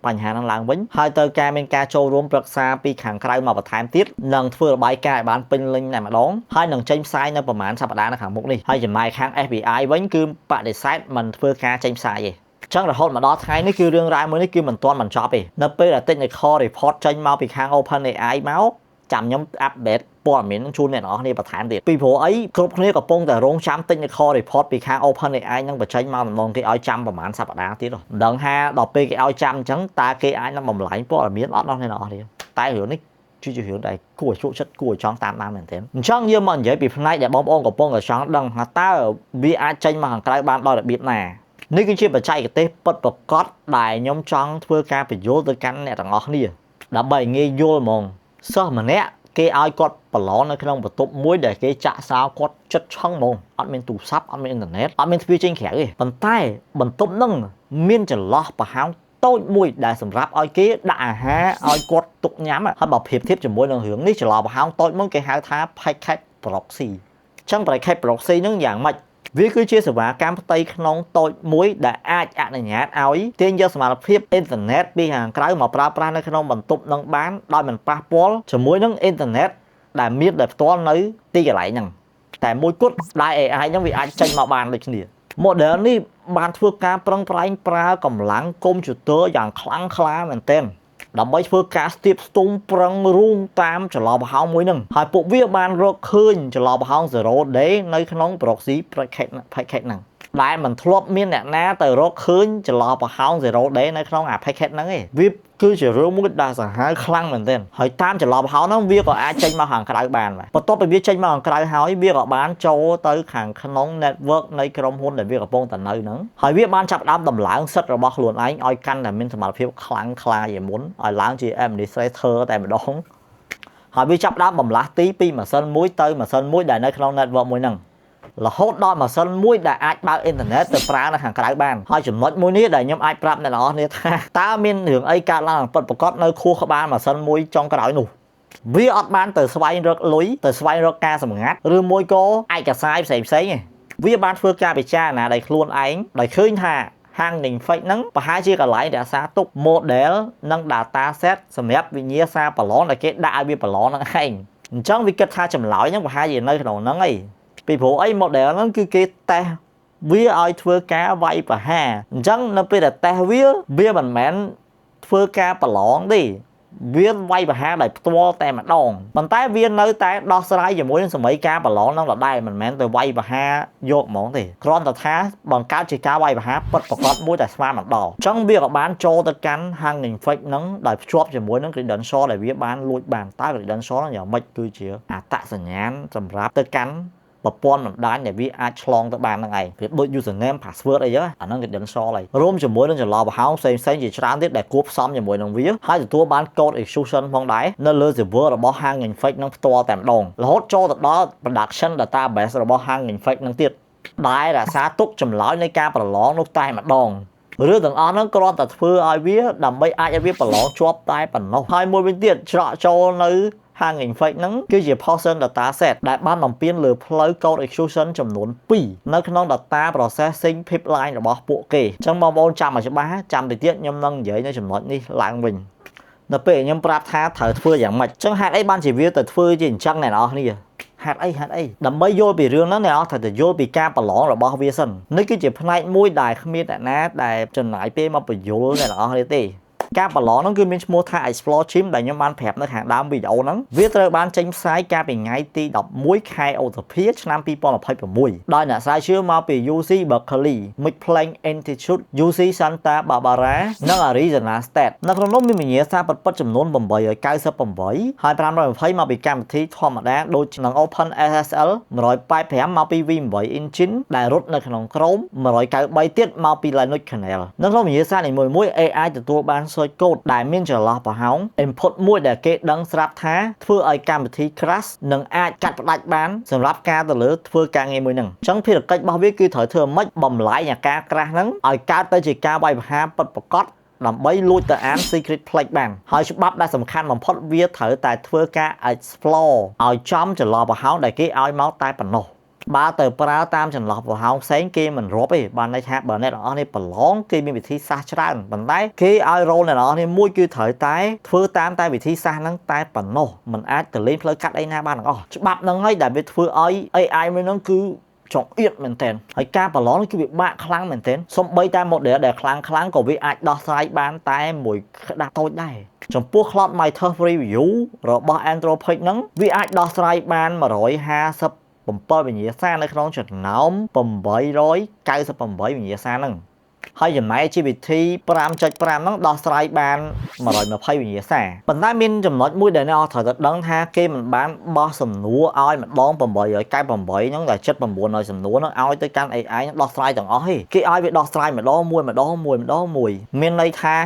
បញ្ហាហ្នឹងឡើងវិញហើយទៅការមានការចូលរួមប្រឹក្សាពីខាងក្រៅមកបន្ថែមទៀតនឹងធ្វើរបាយការណ៍ឲ្យបានពេញលេញតែម្ដងហើយនឹងចេញផ្សាយនៅប្រហែលសប្តាហ៍នៅខាងមុខនេះហើយចំណែកខាង FBI វិញគឺបដិសេធមិនធ្វើការចេញផ្សាយទេចឹងរហូតមកដល់ថ្ងៃនេះគឺរឿងរ៉ាវមួយនេះគឺមិនទាន់បញ្ចប់ទេនៅពេលដែល technical report ចេញមកពីខាង OpenAI មកចាំខ្ញុំ update ព័ត៌មាននឹងជូនអ្នកនរគ្នាបន្ថែមទៀតពីព្រោះអីគ្រប់គ្នាកំពុងតែរងចាំ technical report ពីខាង OpenAI នឹងបញ្ចេញមកម្ដងគេឲ្យចាំប្រហែលសប្តាហ៍ទៀតមិនដឹងថាដល់ពេលគេឲ្យចាំអញ្ចឹងតើគេអាចនឹងបំលែងព័ត៌មានអត់ដល់អ្នកនរគ្នាតែរឿងនេះគឺជារឿងដែលគួរឲ្យជក់ចិត្តគួរឲ្យចង់តាមដានមែនទែនអញ្ចឹងយើងមកនិយាយពីផ្នែកដែលបងប្អូនកំពុងតែចង់ដឹងថាតើវាអាចចេញមកខាងក្រៅបានដោយរបៀបណានេះគឺជាបច្ចេកទេសពិតប្រាកដដែលខ្ញុំចង់ធ្វើការបញ្យល់ទៅកាន់អ្នកទាំងអស់គ្នាដើម្បីងាយយល់ហ្មងសិស្សម្នាក់គេឲ្យគាត់ប្រឡងនៅក្នុងបន្ទប់មួយដែលគេចាក់សោគាត់ចិត្តឆឹងហ្មងអត់មានទូរស័ព្ទអត់មានអ៊ីនធឺណិតអត់មានទ្វារចេញក្រៅទេប៉ុន្តែបន្ទប់ហ្នឹងមានចន្លោះប្រហោងតូចមួយដែលសម្រាប់ឲ្យគេដាក់អាហារឲ្យគាត់ទុកញ៉ាំហើយបើប្រៀបធៀបជាមួយនឹងរឿងនេះចន្លោះប្រហោងតូចមួយគេហៅថា packet proxy ចឹង packet proxy ហ្នឹងយ៉ាងម៉េចវាគឺជាសេវាកម្មផ្ទៃក្នុងតូចមួយដែលអាចអនុញ្ញាតឲ្យទាញយកសមត្ថភាពអ៊ីនធឺណិតពីខាងក្រៅមកប្រើប្រាស់នៅក្នុងបន្ទប់នឹងបានដោយមិនប៉ះពាល់ជាមួយនឹងអ៊ីនធឺណិតដែលមានដោយផ្ទាល់នៅទីកន្លែងហ្នឹងតែមួយគត់ដែល AI ហ្នឹងវាអាចចេញមកបានដូចគ្នា model នេះបានធ្វើការប្រឹងប្រែងប្រើកម្លាំងកុំព្យូទ័រយ៉ាងខ្លាំងក្លាមែនទែនដើម្បីធ្វើការស្ទាបស្ទង់ប្រឹងរូងតាមចន្លោះប្រហោងមួយហ្នឹងហើយពួកវាបានរកឃើញចន្លោះប្រហោង 0 day នៅក្នុង proxy packet ហ្នឹង ដែលមិនធ្លាប់មានអ្នកណាទៅរកឃើញចន្លោះប្រហោង zero day នៅក្នុងអា package ហ្នឹងឯងវាគឺជារឿងមួយដែលសាហាវខ្លាំងមែនទែនហើយតាមចន្លោះប្រហោងហ្នឹងវាក៏អាចចេញមកខាងក្រៅបានដែរបន្ទាប់ពីវាចេញមកខាងក្រៅហើយវាក៏បានចូលទៅខាងក្នុង network នៃក្រុមហ៊ុនដែលវាកំពុងតែនៅហ្នឹងហើយវាបានចាប់ផ្ដើមដំឡើងសិទ្ធិរបស់ខ្លួនឯងឲ្យកាន់តែមានសមត្ថភាពខ្លាំងក្លាជាងមុនឲ្យឡើងជា administrator តែម្ដងហើយវាចាប់ផ្ដើមបំលាស់ទីពីម៉ាស៊ីនមួយទៅម៉ាស៊ីនមួយដែលនៅក្នុង network មួយហ្នឹងរហូតដល់ម៉ាស៊ីនមួយដែលអាចបើកអ៊ីនធឺណិតទៅប្រើនៅខាងក្រៅបានហើយចំណុចមួយនេះដែលខ្ញុំអាចប្រាប់អ្នកទាំងអស់គ្នាថាតើមានរឿងអីកើតឡើងពិតប្រាកដនៅខួរក្បាលម៉ាស៊ីនមួយចុងក្រោយនោះវាអត់បានទៅស្វែងរកលុយទៅស្វែងរកការសម្ងាត់ឬមួយក៏ឯកសារផ្សេងផ្សេងទេវាបានធ្វើការពិចារណាដោយខ្លួនឯងដោយឃើញថា Hanging Fake ហ្នឹងប្រហែលជាកន្លែងរក្សាទុក model និង data set សម្រាប់វិញ្ញាសាប្រឡងដែលគេដាក់ឲ្យវាប្រឡងហ្នឹងឯងអញ្ចឹងវាគិតថាចម្លើយហ្នឹងប្រហែលជានៅក្នុងហ្នឹងឯងពីព្រោះអី model ហ្នឹងគឺគេតេស្តវាឲ្យធ្វើការវាយប្រហារអញ្ចឹងនៅពេលដែលតេស្តវាវាមិនមែនធ្វើការប្រឡងទេវាវាយប្រហារដោយផ្ទាល់តែម្ដងប៉ុន្តែវានៅតែដោះស្រាយជាមួយនឹងសម័យការប្រឡងនឹងដដែលមិនមែនទៅវាយប្រហារយកហ្មងទេគ្រាន់តែថាបង្កើតជាការវាយប្រហារពិតប្រាកដមួយតែស្មានមិនដល់អញ្ចឹងវាក៏បានចូលទៅកាន់ Hanging Fake ហ្នឹងដោយភ្ជាប់ជាមួយនឹង credential ដែលវាបានលួចបានតើ credential ហ្នឹងយ៉ាងម៉េចគឺជាអត្តសញ្ញាណសម្រាប់ទៅកាន់ប្រព័ន្ធបណ្ដាញដែលវាអាចឆ្លងទៅបានហ្នឹងឯងវាដូច username password អីចឹងអាហ្នឹង credential ហើយរួមជាមួយនឹងចន្លោះប្រហោងផ្សេងផ្សេងជាច្រើនទៀតដែលគួបផ្សំជាមួយនឹងវាហើយទទួលបាន code execution ផងដែរនៅលើ server របស់ Hanging Fake ហ្នឹងផ្ទាល់តែម្ដងរហូតចូលទៅដល់ production database របស់ Hanging Fake ហ្នឹងទៀតដែលរក្សាទុកចម្លើយនៃការប្រឡងនោះតែម្ដងរឿងទាំងអស់ហ្នឹងគ្រាន់តែធ្វើឲ្យវាដើម្បីអាចឲ្យវាប្រឡងជាប់តែប៉ុណ្ណោះហើយមួយវិញទៀតច្រកចូលនៅ Hanging Fake ហ្នឹងគឺជា Poison data set ដែលបានបំពេញលើផ្លូវ code execution ចំនួន2នៅក្នុង data processing pipeline របស់ពួកគេអញ្ចឹងបងប្អូនចាំឲ្យច្បាស់ចាំទៅទៀតខ្ញុំនឹងនិយាយនៅចំណុចនេះឡើងវិញនៅពេលខ្ញុំប្រាប់ថាត្រូវធ្វើយ៉ាងម៉េចអញ្ចឹងហេតុអីបានជាវាទៅធ្វើជាអញ្ចឹងអ្នកនរគ្នាហេតុអីហេតុអីដើម្បីយល់ពីរឿងហ្នឹងអ្នកនរត្រូវតែយល់ពីការប្រឡងរបស់វាសិននេះគឺជាផ្នែកមួយដែលគ្មានអ្នកណាដែលចំណាយពេលមកបញ្យល់អ្នកនរគ្នាទេការប្រឡងហ្នឹងគឺមានឈ្មោះថា Explore Gym ដែលខ្ញុំបានប្រាប់នៅខាងដើមវីដេអូហ្នឹងវាត្រូវបានចេញផ្សាយកាលពីថ្ងៃទី11ខែឧសភាឆ្នាំ2026ដោយអ្នកស្រាវជ្រាវមកពី UC Berkeley, Max Planck Institute, UC Santa Barbara និង Arizona State នៅក្នុងនោះមានវិញ្ញាសាពិតៗចំនួន898ហើយ520មកពីកម្មវិធីធម្មតាដូចនឹង OpenSSL 185មកពី V8 Engine ដែលរត់នៅក្នុង Chrome 193ទៀតមកពី Linux kernel នៅក្នុងវិញ្ញាសានីមួយៗ AI ទទួលបាន source code ដែលមានចន្លោះប្រហោង input មួយដែលគេដឹងស្រាប់ថាធ្វើឲ្យកម្មវិធី crash និងអាចកាត់ផ្ដាច់បានសម្រាប់ការទៅលើធ្វើការងារមួយហ្នឹងអញ្ចឹងភារកិច្ចរបស់វាគឺត្រូវធ្វើម៉េចបំលែងអាការ crash ហ្នឹងឲ្យកើតទៅជាការវាយប្រហារពិតប្រាកដដើម្បីលួចទៅអាន secret ផ្លេចបានហើយច្បាប់ដែលសំខាន់បំផុតវាត្រូវតែធ្វើការ explore ឲ្យចំចន្លោះប្រហោងដែលគេឲ្យមកតែប៉ុណ្ណោះបើទៅប្រើតាមចន្លោះប្រហោងផ្សេងគេមិនរាប់ទេបានន័យថាបើអ្នកទាំងអស់នេះប្រឡងគេមានវិធីសាស្ត្រច្រើនប៉ុន្តែគេឲ្យរោលអ្នកទាំងអស់នេះមួយគឺត្រូវតែធ្វើតាមតែវិធីសាស្ត្រហ្នឹងតែប៉ុណ្ណោះมันអាចទៅលេងផ្លូវកាត់អីណាបានទាំងអស់ច្បាប់ហ្នឹងហើយដែលវាធ្វើឲ្យ AI មួយហ្នឹងគឺចង្អៀតមែនទែនហើយការប្រឡងគឺវាបាក់ខ្លាំងមែនទែនសំបីតែ model ដែលខ្លាំងខ្លាំងក៏វាអាចដោះស្រាយបានតែមួយក្តាប់តូចដែរចំពោះ Claude Mythos Preview របស់ Anthropic ហ្នឹងវាអាចដោះស្រាយបាន157វិញ្ញាសានៅក្នុងចំណោម898វិញ្ញាសាហ្នឹងហើយចំណែក GPT 5.5ហ្នឹងដោះស្រាយបាន120វិញ្ញាសាប៉ុន្តែមានចំណុចមួយដែលអ្នកត្រូវតែដឹងថាគេមិនបានបោះសំណួរឲ្យម្ដង898ហ្នឹងដែល7900សំណួរហ្នឹងឲ្យទៅកាន់ AI ហ្នឹងដោះស្រាយទាំងអស់ទេគេឲ្យវាដោះស្រាយម្ដងមួយម្ដងមួយម្ដងមួយមានន័យថា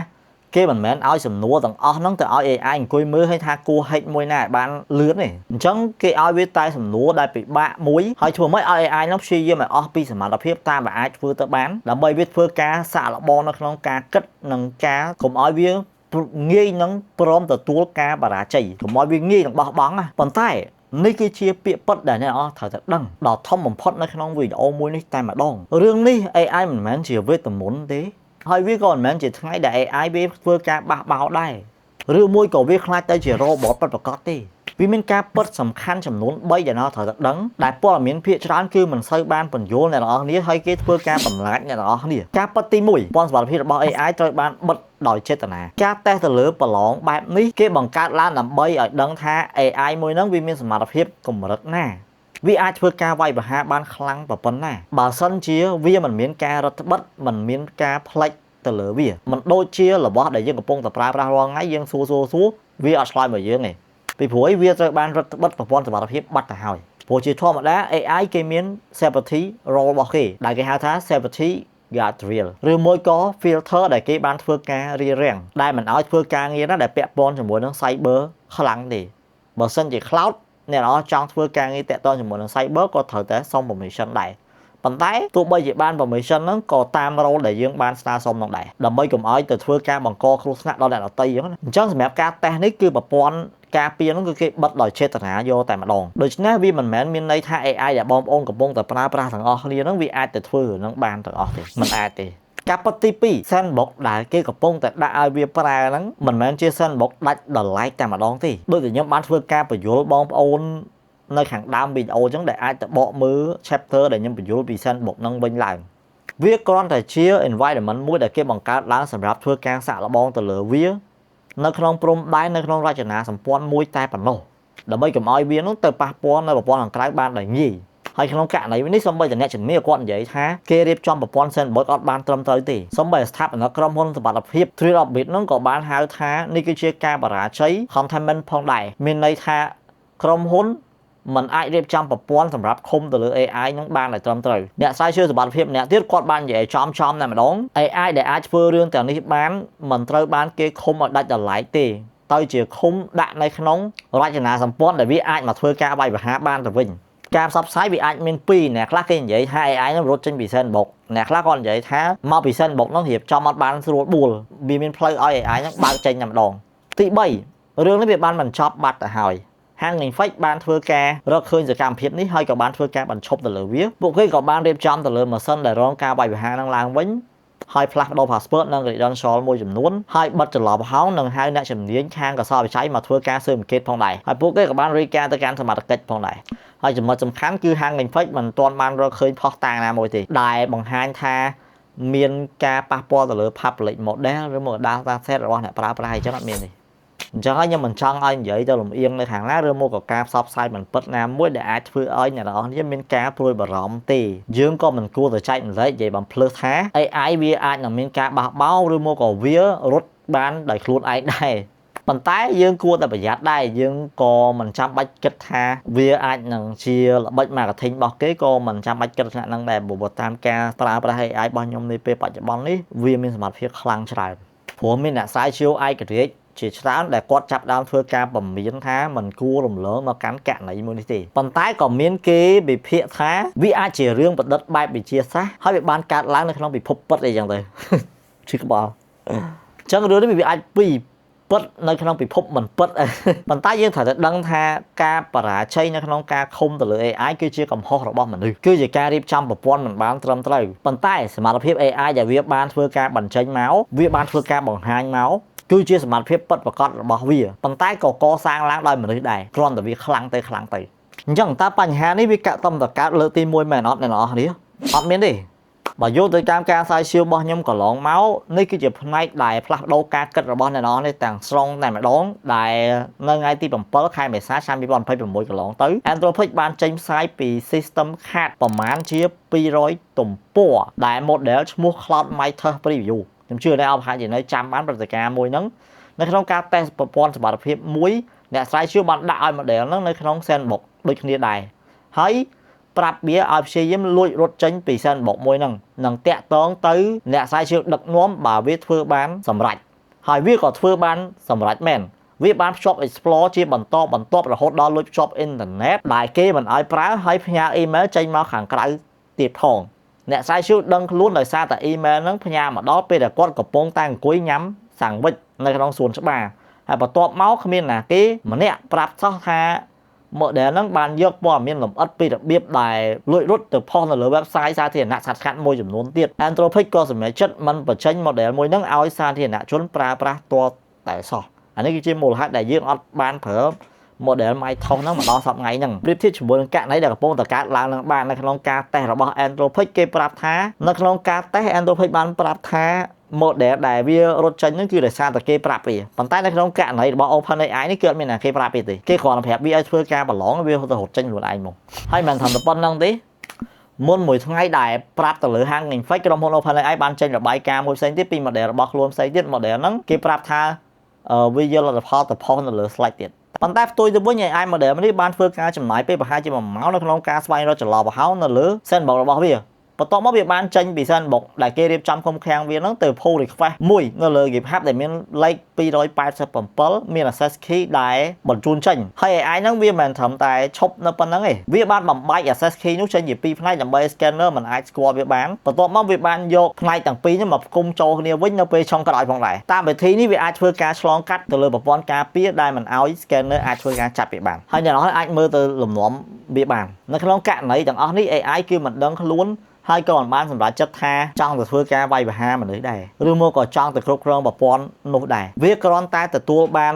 គេមិនមែនឲ្យសំណួរទាំងអស់ហ្នឹងទៅឲ្យ AI អង្គុយមើលឲ្យថាគួរ hack មួយណាឲ្យបានលឿនទេអញ្ចឹងគេឲ្យវាតែសំណួរដែលពិបាកមួយហើយធ្វើម៉េចឲ្យ AI ហ្នឹងព្យាយាមឲ្យអស់ពីសមត្ថភាពតាមដែលអាចធ្វើទៅបានដើម្បីវាធ្វើការសាកល្បងនៅក្នុងការគិតនិងការកុំឲ្យវាងាយនឹងព្រមទទួលការបរាជ័យកុំឲ្យវាងាយនឹងបោះបង់ណាប៉ុន្តែនេះគឺជាពាក្យពិតដែលអ្នកអស់ត្រូវតែដឹងដ៏ធំបំផុតនៅក្នុងវីដេអូមួយនេះតែម្ដងរឿងនេះ AI មិនមែនជាវេទមន្តទេហើយវាក៏មិនមែនជាថ្ងៃដែល AI វាធ្វើការបះបោរដែរឬមួយក៏វាខ្លាចទៅជា robot ពិតប្រាកដទេវាមានការពិតសំខាន់ចំនួន3ដែលអ្នកត្រូវតែដឹងដែលព័ត៌មានភាគច្រើនគឺមិនសូវបានពន្យល់អ្នកទាំងអស់គ្នាហើយគេធ្វើការបន្លាចអ្នកទាំងអស់គ្នាការពិតទី1ព័ន្ធសុវត្ថិភាពរបស់ AI ត្រូវបានបិទដោយចេតនាការតេស្តទៅលើប្រឡងបែបនេះគេបង្កើតឡើងដើម្បីឲ្យដឹងថា AI មួយហ្នឹងវាមានសមត្ថភាពកម្រិតណា វាអាចធ្វើការវាយប្រហារបានខ្លាំងប៉ុណ្ណាបើសិនជាវាមិនមានការរឹតបន្តឹងមិនមានការផ្លិចទៅលើវាមិនដូចជារបស់ដែលយើងកំពុងតែប្រើប្រាស់រាល់ថ្ងៃយើងសួរសួរសួរវាអត់ឆ្លើយមកយើងទេពីព្រោះឯវាត្រូវបានរឹតបន្តឹងប្រព័ន្ធសុវត្ថិភាពបាត់ទៅហើយព្រោះជាធម្មតា AI គេមាន safety role របស់គេដែលគេហៅថា safety guardrail ឬមួយក៏ filter ដែលគេបានធ្វើការរារាំងដែលមិនឲ្យធ្វើការងារណាដែលពាក់ព័ន្ធជាមួយនឹង cyber ខ្លាំងទេ។បើសិនជា Claude អ្នកនរចង់ធ្វើការងារតាក់ទងជាមួយនឹង cyber ក៏ត្រូវតែសុំ permission ដែរប៉ុន្តែទោះបីជាបាន permission ហ្នឹងក៏តាម role ដែលយើងបានស្នើសុំហ្នឹងដែរដើម្បីកុំឲ្យទៅធ្វើការបង្កគ្រោះថ្នាក់ដល់អ្នកដទៃអញ្ចឹងណា។អញ្ចឹងសម្រាប់ការតេស្តនេះគឺប្រព័ន្ធការពារហ្នឹងគឺគេបិទដោយចេតនាយកតែម្ដងដូច្នេះវាមិនមែនមានន័យថា AI ដែលបងប្អូនកំពុងតែប្រើប្រាស់ទាំងអស់គ្នាហ្នឹងវាអាចទៅធ្វើរឿងហ្នឹងបានទាំងអស់ទេមិនអាចទេ។ការពិតទី2 sandbox ដែលគេកំពុងតែដាក់ឲ្យវាប្រើហ្នឹងមិនមែនជា sandbox ដាច់ដោយឡែកតែម្ដងទេដូចតែខ្ញុំបានធ្វើការពន្យល់បងប្អូននៅខាងដើមវីដេអូអញ្ចឹងដែលអាចទៅបកមើល chapter ដែលខ្ញុំពន្យល់ពី sandbox ហ្នឹងវិញឡើងវាគ្រាន់តែជា environment មួយដែលគេបង្កើតឡើងសម្រាប់ធ្វើការសាកល្បងទៅលើវានៅក្នុងព្រំដែននៅក្នុងរចនាសម្ព័ន្ធមួយតែប៉ុណ្ណោះដើម្បីកុំឲ្យវានោះទៅប៉ះពាល់នៅប្រព័ន្ធខាងក្រៅបានដោយងាយហើយក្នុងករណីនេះសូម្បីតែអ្នកជំនាញគាត់និយាយថាគេរៀបចំប្រព័ន្ធ sandbox អត់បានត្រឹមត្រូវទេសូម្បីស្ថាបនិកក្រុមហ៊ុនសុវត្ថិភាព Trail of Bit នោះក៏បានហៅថានេះគឺជាការបរាជ័យ containment ផងដែរមានន័យថាក្រុមហ៊ុនมันអាចរៀបចំប្រព័ន្ធសម្រាប់ឃុំទៅលើ AI នឹងបានដោយត្រឹមត្រូវអ្នកស្រាវជ្រាវសុវត្ថិភាពម្នាក់ទៀតគាត់បាននិយាយចំចំតែម្ដង AI ដែលអាចធ្វើរឿងទាំងនេះបានមិនត្រូវបានគេឃុំឲ្យដាច់ដោយឡែកទេទៅជាឃុំដាក់នៅក្នុងរចនាសម្ព័ន្ធដែលវាអាចមកធ្វើការវាយប្រហារបានទៅវិញការផ្សព្វផ្សាយវាអាចមានពីរអ្នកខ្លះគេនិយាយថា AI នឹងរត់ចេញពី sandbox អ្នកខ្លះគាត់និយាយថាមកពី sandbox ហ្នឹងរៀបចំអត់បានស្រួលបួលវាមានផ្លូវឲ្យ AI ហ្នឹងបើកចេញតែម្ដងទី3រឿងនេះវាបានបញ្ចប់បាត់ទៅហើយហាង Infect បានធ្វើការរកឃើញសកម្មភាពនេះហើយក៏បានធ្វើការបញ្ឈប់ទៅលើវាពួកគេក៏បានរៀបចំទៅលើម៉ាស៊ីនដែលរងការវាយប្រហារនឹងឡើងវិញហើយផ្លាស់ប្ដូរ password និង credential មួយចំនួនហើយបិទចន្លោះប្រហោងនិងហៅអ្នកជំនាញខាងកសលវិច័យមកធ្វើការស៊ើបអង្កេតផងដែរហើយពួកគេក៏បានរាយការណ៍ទៅកាន់សមត្ថកិច្ចផងដែរហើយចំណុចសំខាន់គឺហាង Infect មិនទាន់បានរកឃើញភស្តុតាងណាមួយទេដែលបង្ហាញថាមានការប៉ះពាល់ទៅលើ public model ឬមក data set របស់អ្នកប្រើប្រាស់អញ្ចឹងអត់មានទេអញ្ចឹងហើយខ្ញុំមិនចង់ឲ្យនិយាយទៅលំអៀងនៅខាងណាឬមកក៏ការផ្សព្វផ្សាយមិនពិតណាមួយដែលអាចធ្វើឲ្យអ្នកទាំងអស់គ្នាមានការព្រួយបារម្ភទេយើងក៏មិនគួរតែចែករំលែកនិយាយបំភ្លើសថា AI វាអាចនឹងមានការបះបោរឬមកក៏វារត់បានដោយខ្លួនឯងដែរប៉ុន្តែយើងគួរតែប្រយ័ត្នដែរយើងក៏មិនចាំបាច់គិតថាវាអាចនឹងជាល្បិច marketing របស់គេក៏មិនចាំបាច់គិតថ្នាក់ហ្នឹងដែរព្រោះតាមការប្រើប្រាស់ AI របស់ខ្ញុំនាពេលបច្ចុប្បន្ននេះវាមានសមត្ថភាពខ្លាំងច្រើនព្រោះមានអ្នកស្រាវជ្រាវឯករាជ្យជាច្រើនដែលគាត់ចាប់ដើមធ្វើការពមៀនថាมันគួររំលងមកកាន់ករណីមួយនេះទេប៉ុន្តែក៏មានគេវិភាគថាវាអាចជារឿងប្រឌិតបែបវិទ្យាសាស្ត្រហើយវាបានកើតឡើងនៅក្នុងពិភពពិតអីចឹងទៅឈឺក្បាលអញ្ចឹងរឿងនេះវាអាចពីរពិតនៅក្នុងពិភពមិនពិតប៉ុន្តែយើងត្រូវតែដឹងថាការបរាជ័យនៅក្នុងការឃុំទៅលើ AI គឺជាកំហុសរបស់មនុស្សគឺជាការរៀបចំប្រព័ន្ធមិនបានត្រឹមត្រូវប៉ុន្តែសមត្ថភាព AI ដែលវាបានធ្វើការបញ្ចេញមកវាបានធ្វើការបង្ហាញមកគឺជាសមត្ថភាពពិតប្រាកដរបស់វាប៉ុន្តែក៏កសាងឡើងដោយមនុស្សដែរគ្រាន់តែវាខ្លាំងទៅខ្លាំងទៅអញ្ចឹងតើបញ្ហានេះវាកាក់តំតកើតលើកទី1មែនអត់អ្នកនរគ្នាអត់មានទេបើយោងទៅតាមការស្រាវជ្រាវរបស់ខ្ញុំកន្លងមកនេះគឺជាផ្នែកដែលផ្លាស់ប្ដូរការគិតរបស់អ្នកនរនេះទាំងស្រុងតែម្ដងដែលនៅថ្ងៃទី7ខែមេសាឆ្នាំ2026កន្លងទៅ Anthropic បានចេញផ្សាយពី system ខាតប្រមាណជា200ទំព័រដែល model ឈ្មោះ Claude Mythos Preview ខ្ញុំជឿថាអបហាជានៅចាំបានព្រឹត្តិការណ៍មួយហ្នឹងនៅក្នុងការតេស្តប្រព័ន្ធសុវត្ថិភាពមួយអ្នកស្រាវជ្រាវបានដាក់ឲ្យ model ហ្នឹងនៅក្នុង sandbox ដូចគ្នាដែរហើយប្រាប់វាឲ្យព្យាយាមលួចរត់ចេញពី sandbox មួយហ្នឹងនឹងតាក់ទងទៅអ្នកស្រាវជ្រាវដឹកនាំបើវាធ្វើបានសម្រេចហើយវាក៏ធ្វើបានសម្រេចមែនវាបានភ្ជាប់ explore ជាបន្តបន្ទាប់រហូតដល់លួចភ្ជាប់អ៊ីនធឺណិតដែលគេមិនឲ្យប្រើហើយផ្ញើអ៊ីមែលចេញមកខាងក្រៅទៀតផងអ្នកស្រាវជ្រាវដឹងខ្លួនដោយសារតែអ៊ីមែលហ្នឹងផ្ញើមកដល់ពេលដែលគាត់កំពុងតែអង្គុយញ៉ាំសាំងវិចនៅក្នុងសួនច្បារហើយបន្ទាប់មកគ្មានណាគេម្នាក់ប្រាប់សោះថា model ហ្នឹងបានយកព័ត៌មានលម្អិតពីរបៀបដែលលួចរត់ទៅផុសនៅលើ website សាធារណៈស្ងាត់ៗមួយចំនួនទៀត Anthropic ក៏សម្រេចចិត្តមិនបញ្ចេញ model មួយហ្នឹងឲ្យសាធារណជនប្រើប្រាស់ទាល់តែសោះអានេះគឺជាមូលហេតុដែលយើងអត់បានប្រើ model Mythos ហ្នឹងមកដល់សប្តាហ៍ថ្ងៃហ្នឹងប្រៀបធៀបជាមួយនឹងករណីដែលកំពុងតែកើតឡើងនឹងបាននៅក្នុងការតេស្តរបស់ Anthropic គេប្រាប់ថានៅក្នុងការតេស្ត Anthropic បានប្រាប់ថា model ដែលវារត់ចេញហ្នឹងគឺដោយសារតែគេប្រាប់វាប៉ុន្តែនៅក្នុងករណីរបស់ OpenAI នេះគឺអត់មានអ្នកគេប្រាប់វាទេគេគ្រាន់តែប្រាប់វាឲ្យធ្វើការប្រឡងវាទៅរត់ចេញខ្លួនឯងមកហើយមិនត្រឹមតែប៉ុណ្្នឹងទេមុនមួយថ្ងៃដែលប្រាប់ទៅលើ Hugging Face ក្រុមហ៊ុន OpenAI បានចេញរបាយការណ៍មួយផ្សេងទៀតពី model របស់ខ្លួនផ្សេងទៀត model ហ្នឹងគេប្រាប់ថាវាយកលទ្ធផលទៅផុសនៅលើ Slack ទៀតប៉ុន្តែផ្ទុយទៅវិញ AI model នេះបានធ្វើការចំណាយពេលប្រហែលជា1ម៉ោងនៅក្នុងការស្វែងរកចន្លោះប្រហោងនៅលើ sandbox របស់វាបន្ទាប់មកវាបានចេញពី sandbox ដែលគេរៀបចំឃុំឃាំងវាហ្នឹងទៅ pull request មួយនៅលើ GitHub ដែលមានលេខ287មាន access key ដែលបញ្ជូនចេញហើយ AI ហ្នឹងវាមិនមែនត្រឹមតែឈប់នៅប៉ុណ្្នឹងទេវាបានបំបែក access key នោះចេញជាពីរផ្នែកដើម្បី scanner មិនអាចស្គាល់វាបានបន្ទាប់មកវាបានយកផ្នែកទាំងពីរនេះមកផ្គុំចូលគ្នាវិញនៅពេលចុងក្រោយផងដែរតាមវិធីនេះវាអាចធ្វើការឆ្លងកាត់ទៅលើប្រព័ន្ធការពារដែលមិនឲ្យ scanner អាចធ្វើការចាប់វាបានហើយអ្នកនរអាចមើលទៅលំនាំវាបាននៅក្នុងករណីទាំងអស់នេះ AI គឺមិនដឹងខ្លួនហើយក៏មិនបានសម្រេចចិត្តថាចង់ទៅធ្វើការវាយប្រហារមនុស្សដែរឬមកក៏ចង់ទៅគ្រប់គ្រងប្រព័ន្ធនោះដែរវាគ្រាន់តែទទួលបា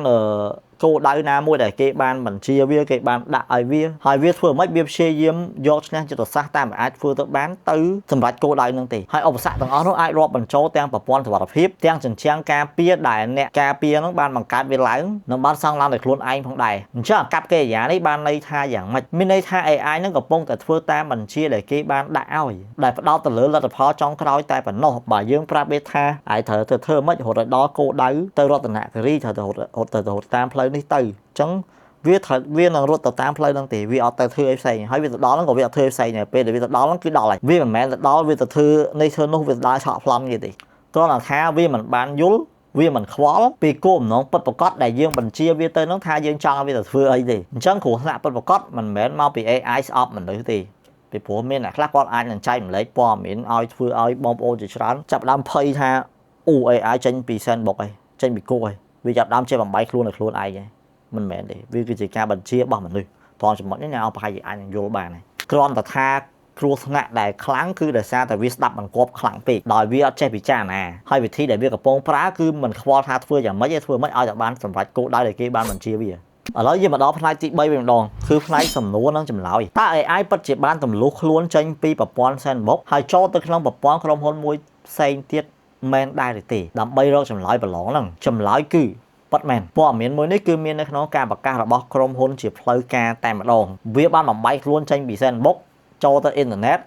នគោលដៅណាមួយដែលគេបានបញ្ជាវាគេបានដាក់ឲ្យវាហើយវាធ្វើមិនវាព្យាយាមយកឈ្នះយុទ្ធសាស្ត្រតាមអាចធ្វើទៅបានទៅសម្រាប់គោលដៅនឹងទេហើយឧបសគ្គទាំងអស់នោះអាចរាប់បញ្ចូលទាំងប្រព័ន្ធសុវត្ថិភាពទាំងជញ្ជាំងការពារដែលអ្នកការពារនឹងបានបង្កើតវាឡើងនិងបានសង់ឡើងដោយខ្លួនឯងផងដែរអញ្ចឹងអាកប្បកិរិយានេះបានន័យថាយ៉ាងម៉េចមានន័យថា AI នឹងកំពុងតែធ្វើតាមបញ្ជាដែលគេបានដាក់ឲ្យដែលផ្ដោតទៅលើលទ្ធផលចុងក្រោយតែប៉ុណ្ណោះបើយើងប្រាប់វាថាឯងត្រូវទៅធ្វើម៉េចរត់ឲ្យដល់គោលដៅទៅរតនគិរីត្រូវទៅរត់រត់ទៅរត់តាមផ្លូវនេះទៅអញ្ចឹងវាត្រូវវានឹងរត់ទៅតាមផ្លូវហ្នឹងទេវាអត់ទៅធ្វើអីផ្សេងហើយវាទៅដល់ហ្នឹងក៏វាអត់ធ្វើផ្សេងដែរពេលដែលវាទៅដល់ហ្នឹងគឺដល់ហើយវាមិនមែនទៅដល់វាទៅធ្វើនេះធ្វើនោះវាទៅដើរឆក់ប្លន់គេទេគ្រាន់តែថាវាមិនបានយល់វាមិនខ្វល់ពីគោលបំណងពិតប្រាកដដែលយើងបញ្ជាវាទៅនឹងថាយើងចង់ឲ្យវាទៅធ្វើអីទេអញ្ចឹងគ្រោះថ្នាក់ពិតប្រាកដមិនមែនមកពី AI ស្អប់មនុស្សទេពីព្រោះមានអ្នកខ្លះគាត់អាចនឹងចែករំលែកព័ត៌មានឲ្យធ្វើឲ្យបងប្អូនជាច្រើនចាប់ដើមភ័យថាអូ AI ចេញពី sandbox អីចេញពីគុកអីវាចាប់ដើមចេះបំបីខ្លួនឲ្យខ្លួនឯងឯងមិនមែនទេវាគឺជាការបញ្ជារបស់មនុស្សត្រង់ចំណុចនេះអ្នកប្រហែលជាអាចនឹងយល់បានហើយគ្រាន់តែថាគ្រោះថ្នាក់ដែលខ្លាំងគឺដោយសារតែវាស្ដាប់បង្គាប់ខ្លាំងពេកដោយវាអត់ចេះពិចារណាហើយវិធីដែលវាកំពុងប្រើគឺមិនខ្វល់ថាធ្វើយ៉ាងម៉េចទេធ្វើម៉េចឲ្យតែបានសម្រេចគោលដៅដែលគេបានបញ្ជាវាឥឡូវយើងមកដល់ផ្នែកទី3វិញម្ដងគឺផ្នែកសំណួរនិងចម្លើយតើ AI ពិតជាបានទម្លុះខ្លួនចេញពីប្រព័ន្ធ Sandbox ហើយចូលទៅក្នុងប្រព័ន្ធក្រុមហ៊ុនមួយផ្សេងទៀតមែនដែរឬទេដើម្បីរកចម្លើយប្រឡងហ្នឹងចម្លើយគឺពិតមែនព័ត៌មានមួយនេះគឺមាននៅក្នុងការប្រកាសរបស់ក្រុមហ៊ុនជាផ្លូវការតែម្ដងវាបានបំបែកខ្លួនចេញពី Sandbox ចូលទៅអ៊ីនធឺណិត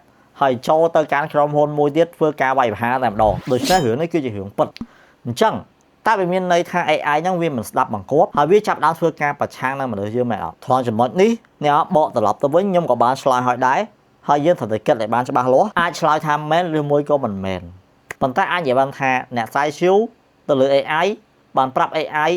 ហើយចូលទៅកាន់ក្រុមហ៊ុនមួយទៀតធ្វើការវាយប្រហារតែម្ដងដូច្នេះរឿងនេះគឺជារឿងពិតអញ្ចឹងតើវាមានន័យថា AI ហ្នឹងវាមិនស្ដាប់បង្គាប់ហើយវាចាប់ដើមធ្វើការប្រឆាំងនឹងមនុស្សយើងមែនអត់ត្រង់ចំណុចនេះអ្នកបកត្រឡប់ទៅវិញខ្ញុំក៏បានឆ្លើយឲ្យដែរហើយយើងត្រូវតែគិតឲ្យបានច្បាស់លាស់អាចឆ្លើយថាមែនឬមួយក៏មិនមែនប៉ុន្តែអាចនិយាយបានថាអ្នកស្រាវជ្រាវទៅលើ AI បានប្រាប់ AI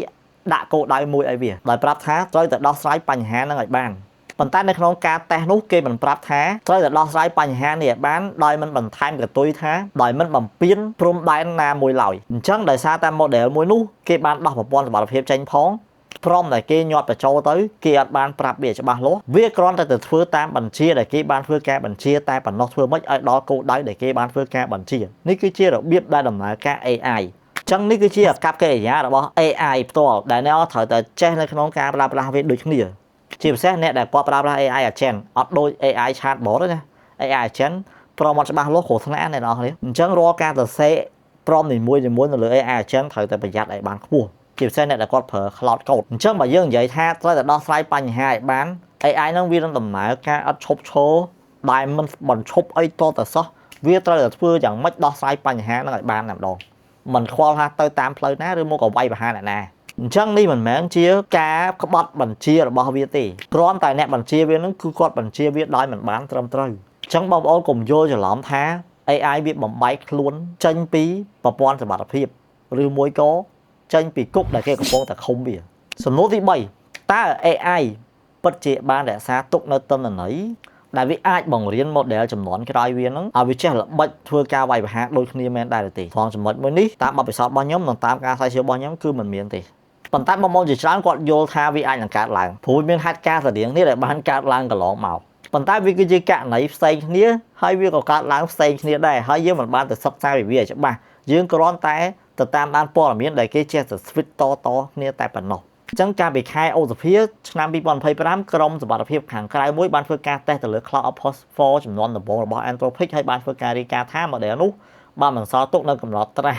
ដាក់គោលដៅមួយឲ្យវាដោយប្រាប់ថាត្រូវតែដោះស្រាយបញ្ហាហ្នឹងឲ្យបានប៉ុន្តែនៅក្នុងការតេស្តនោះគេមិនប្រាប់ថាត្រូវតែដោះស្រាយបញ្ហានេះឲ្យបានដោយមិនបន្ថែមកតុយថាដោយមិនបំពេញព្រំដែនណាមួយឡើយអញ្ចឹងដោយសារតែ model មួយនោះគេបានដោះប្រព័ន្ធសុវត្ថិភាពចេញផងព្រមដែលគេញាត់បញ្ចូលទៅគេអត់បានប្រាប់វាច្បាស់លាស់វាគ្រាន់តែទៅធ្វើតាមបញ្ជាដែលគេបានធ្វើការបញ្ជាតែប៉ុណ្ណោះធ្វើម៉េចឲ្យដល់គោលដៅដែលគេបានធ្វើការបញ្ជានេះគឺជារបៀបដែលដំណើរការ AI ចឹងនេះគឺជាអាកប្បកិរិយារបស់ AI ផ្ទាល់ដែលអ្នកត្រូវតែចេះនៅក្នុងការប្រើប្រាស់វាដូចគ្នាជាពិសេសអ្នកដែលគាត់ប្រើប្រាស់ AI agent អត់ដូច AI chatbot ទេណា AI agent prompt អត់ច្បាស់លាស់គ្រោះថ្នាក់អ្នកនរគ្នាអញ្ចឹងរាល់ការសរសេរ prompt នីមួយៗនៅលើ AI agent ត្រូវតែប្រយ័ត្នឲ្យបានខ្ពស់ជាពិសេសអ្នកដែលគាត់ប្រើ Claude Code អញ្ចឹងបើយើងនិយាយថាត្រូវតែដោះស្រាយបញ្ហាឲ្យបាន AI ហ្នឹងវានឹងដំណើរការអត់ឈប់ឈរដែលមិនបញ្ឈប់អីតតែសោះវាត្រូវតែធ្វើយ៉ាងម៉េចដោះស្រាយបញ្ហាហ្នឹងឲ្យបានតែម្ដងមិនខ្វល់ថាទៅតាមផ្លូវណាឬមកក៏វាយប្រហារអ្នកណាអញ្ចឹងនេះមិនមែនជាការក្បត់បញ្ជារបស់វាទេគ្រាន់តែអ្នកបញ្ជាវានឹងគឺគាត់បញ្ជាវាដោយមិនបានត្រឹមត្រូវអញ្ចឹងបងប្អូនកុំយល់ច្រឡំថា AI វាបំបែកខ្លួនចេញពីប្រព័ន្ធសុវត្ថិភាពឬមួយក៏ចេញពីគុកដែលគេកំពុងតែឃុំវាសំណួរទី3តើ AI ពិតជាបានរក្សាទុកនៅទិន្នន័យដែលវាអាចបង្រៀន model ចំនួនក្រោយវាហ្នឹងឲ្យវាចេះល្បិចធ្វើការវាយប្រហារដូចគ្នាមែនដែរទេត្រង់ចំណុចមួយនេះតាមបទពិសោធន៍របស់ខ្ញុំនិងតាមការស្រាវជ្រាវរបស់ខ្ញុំគឺមិនមានទេប៉ុន្តែបងប្អូនជាច្រើនគាត់យល់ថាវាអាចនឹងកើតឡើងព្រោះមានហេតុការណ៍ស្រដៀងនេះដែលបានកើតឡើងកន្លងមកប៉ុន្តែវាគឺជាករណីផ្សេងគ្នាហើយវាក៏កើតឡើងផ្សេងគ្នាដែរហើយយើងមិនបានទៅសិក្សាពីវាឲ្យច្បាស់យើងគ្រាន់តែទៅតាមដានព័ត៌មានដែលគេចេះតែ switch តតគ្នាតែប៉ុណ្ណោះអញ្ចឹងកាលពីខែឧសភាឆ្នាំ2025ក្រុមសុវត្ថិភាពខាងក្រៅមួយបានធ្វើការតេស្តទៅលើ Claude Opus 4ចំនួនដំបូងរបស់ Anthropic ហើយបានធ្វើការរាយការណ៍ថា model នោះបានបន្សល់ទុកនៅកំណត់ត្រា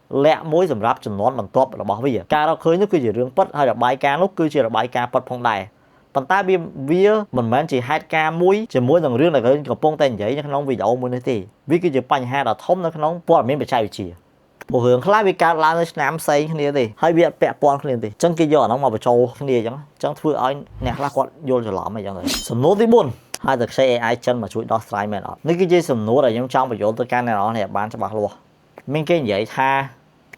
លាក់មួយសម្រាប់ចំនួនបន្ទាប់របស់វាការរកឃើញនោះគឺជារឿងពិតហើយរបាយការណ៍នោះគឺជារបាយការណ៍ពិតផងដែរប៉ុន្តែវាវាមិនមែនជាហេតុការណ៍មួយជាមួយនឹងរឿងដែលយើងកំពុងតែនិយាយនៅក្នុងវីដេអូមួយនេះទេវាគឺជាបញ្ហាដ៏ធំនៅក្នុងព័ត៌មានបច្ចេកវិទ្យាព្រោះរឿងខ្លះវាកើតឡើងនៅឆ្នាំផ្សេងគ្នាទេហើយវាអត់ពាក់ព័ន្ធគ្នាទេអញ្ចឹងគេយកអាហ្នឹងមកបញ្ចូលគ្នាអញ្ចឹងអញ្ចឹងធ្វើឲ្យអ្នកខ្លះគាត់យល់ច្រឡំអីចឹងទៅសំណួរទី4ហើយតែខ្ចី AI ចិនមកជួយដោះស្រាយមែនអត់នេះគឺជាសំណួរដែលខ្ញុំចង់បញ្យល់ទៅកាន់អ្នកនរនេះឲ្យបានច្បាស់លាស់មានគេនិយាយថា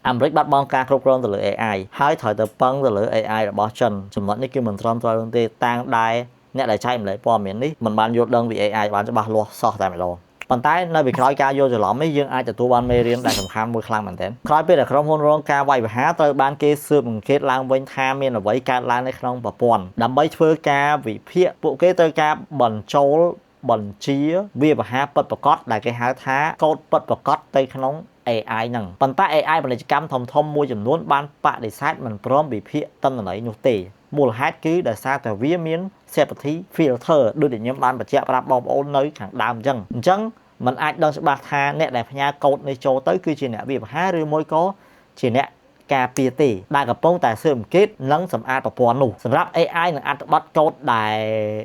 អាមេរិកបាត់បង់ការគ្រប់គ្រងទៅលើ AI ហើយត្រូវទៅពឹងទៅលើ AI របស់ចិនចំណុចនេះគឺមិនត្រឹមត្រូវទេតាំងដែរអ្នកដែលចែករំលែកព័ត៌មាននេះមិនបានយល់ដឹងពី AI បានច្បាស់លាស់សោះតែម្ដងប៉ុន្តែនៅពីក្រោយការយល់ច្រឡំនេះយើងអាចទទួលបានមេរៀនដែលសំខាន់មួយខ្លាំងមែនទែនក្រោយពេលដែលក្រុមហ៊ុនរងការវាយប្រហារត្រូវបានគេស៊ើបអង្កេតឡើងវិញថាមានអ្វីកើតឡើងនៅក្នុងប្រព័ន្ធដើម្បីធ្វើការវិភាគពួកគេត្រូវការបញ្ចូលបញ្ជាវាប្រហារពិតប្រាកដដែលគេហៅថាកូដពិតប្រាកដទៅក្នុង AI ហ្នឹងប៉ុន្តែ AI ពាណិជ្ជកម្មធំធំមួយចំនួនបានបដិសេធមិនព្រមវិភាគទិន្នន័យនោះទេមូលហេតុគឺដោយសារតែវាមាន safety filter ដូចដែលខ្ញុំបានបញ្ជាក់ប្រាប់បងប្អូននៅខាងដើមអញ្ចឹងអញ្ចឹងมันអាចដឹងច្បាស់ថាអ្នកដែលផ្ញើកូដនេះចូលទៅគឺជាអ្នកវាប្រហារឬមួយក៏ជាអ្នកការពារទេដែលកំពុងតែស៊ើបអង្កេតនិងសម្អាតប្រព័ន្ធនោះសម្រាប់ AI និងអត្ថបទកូដដែ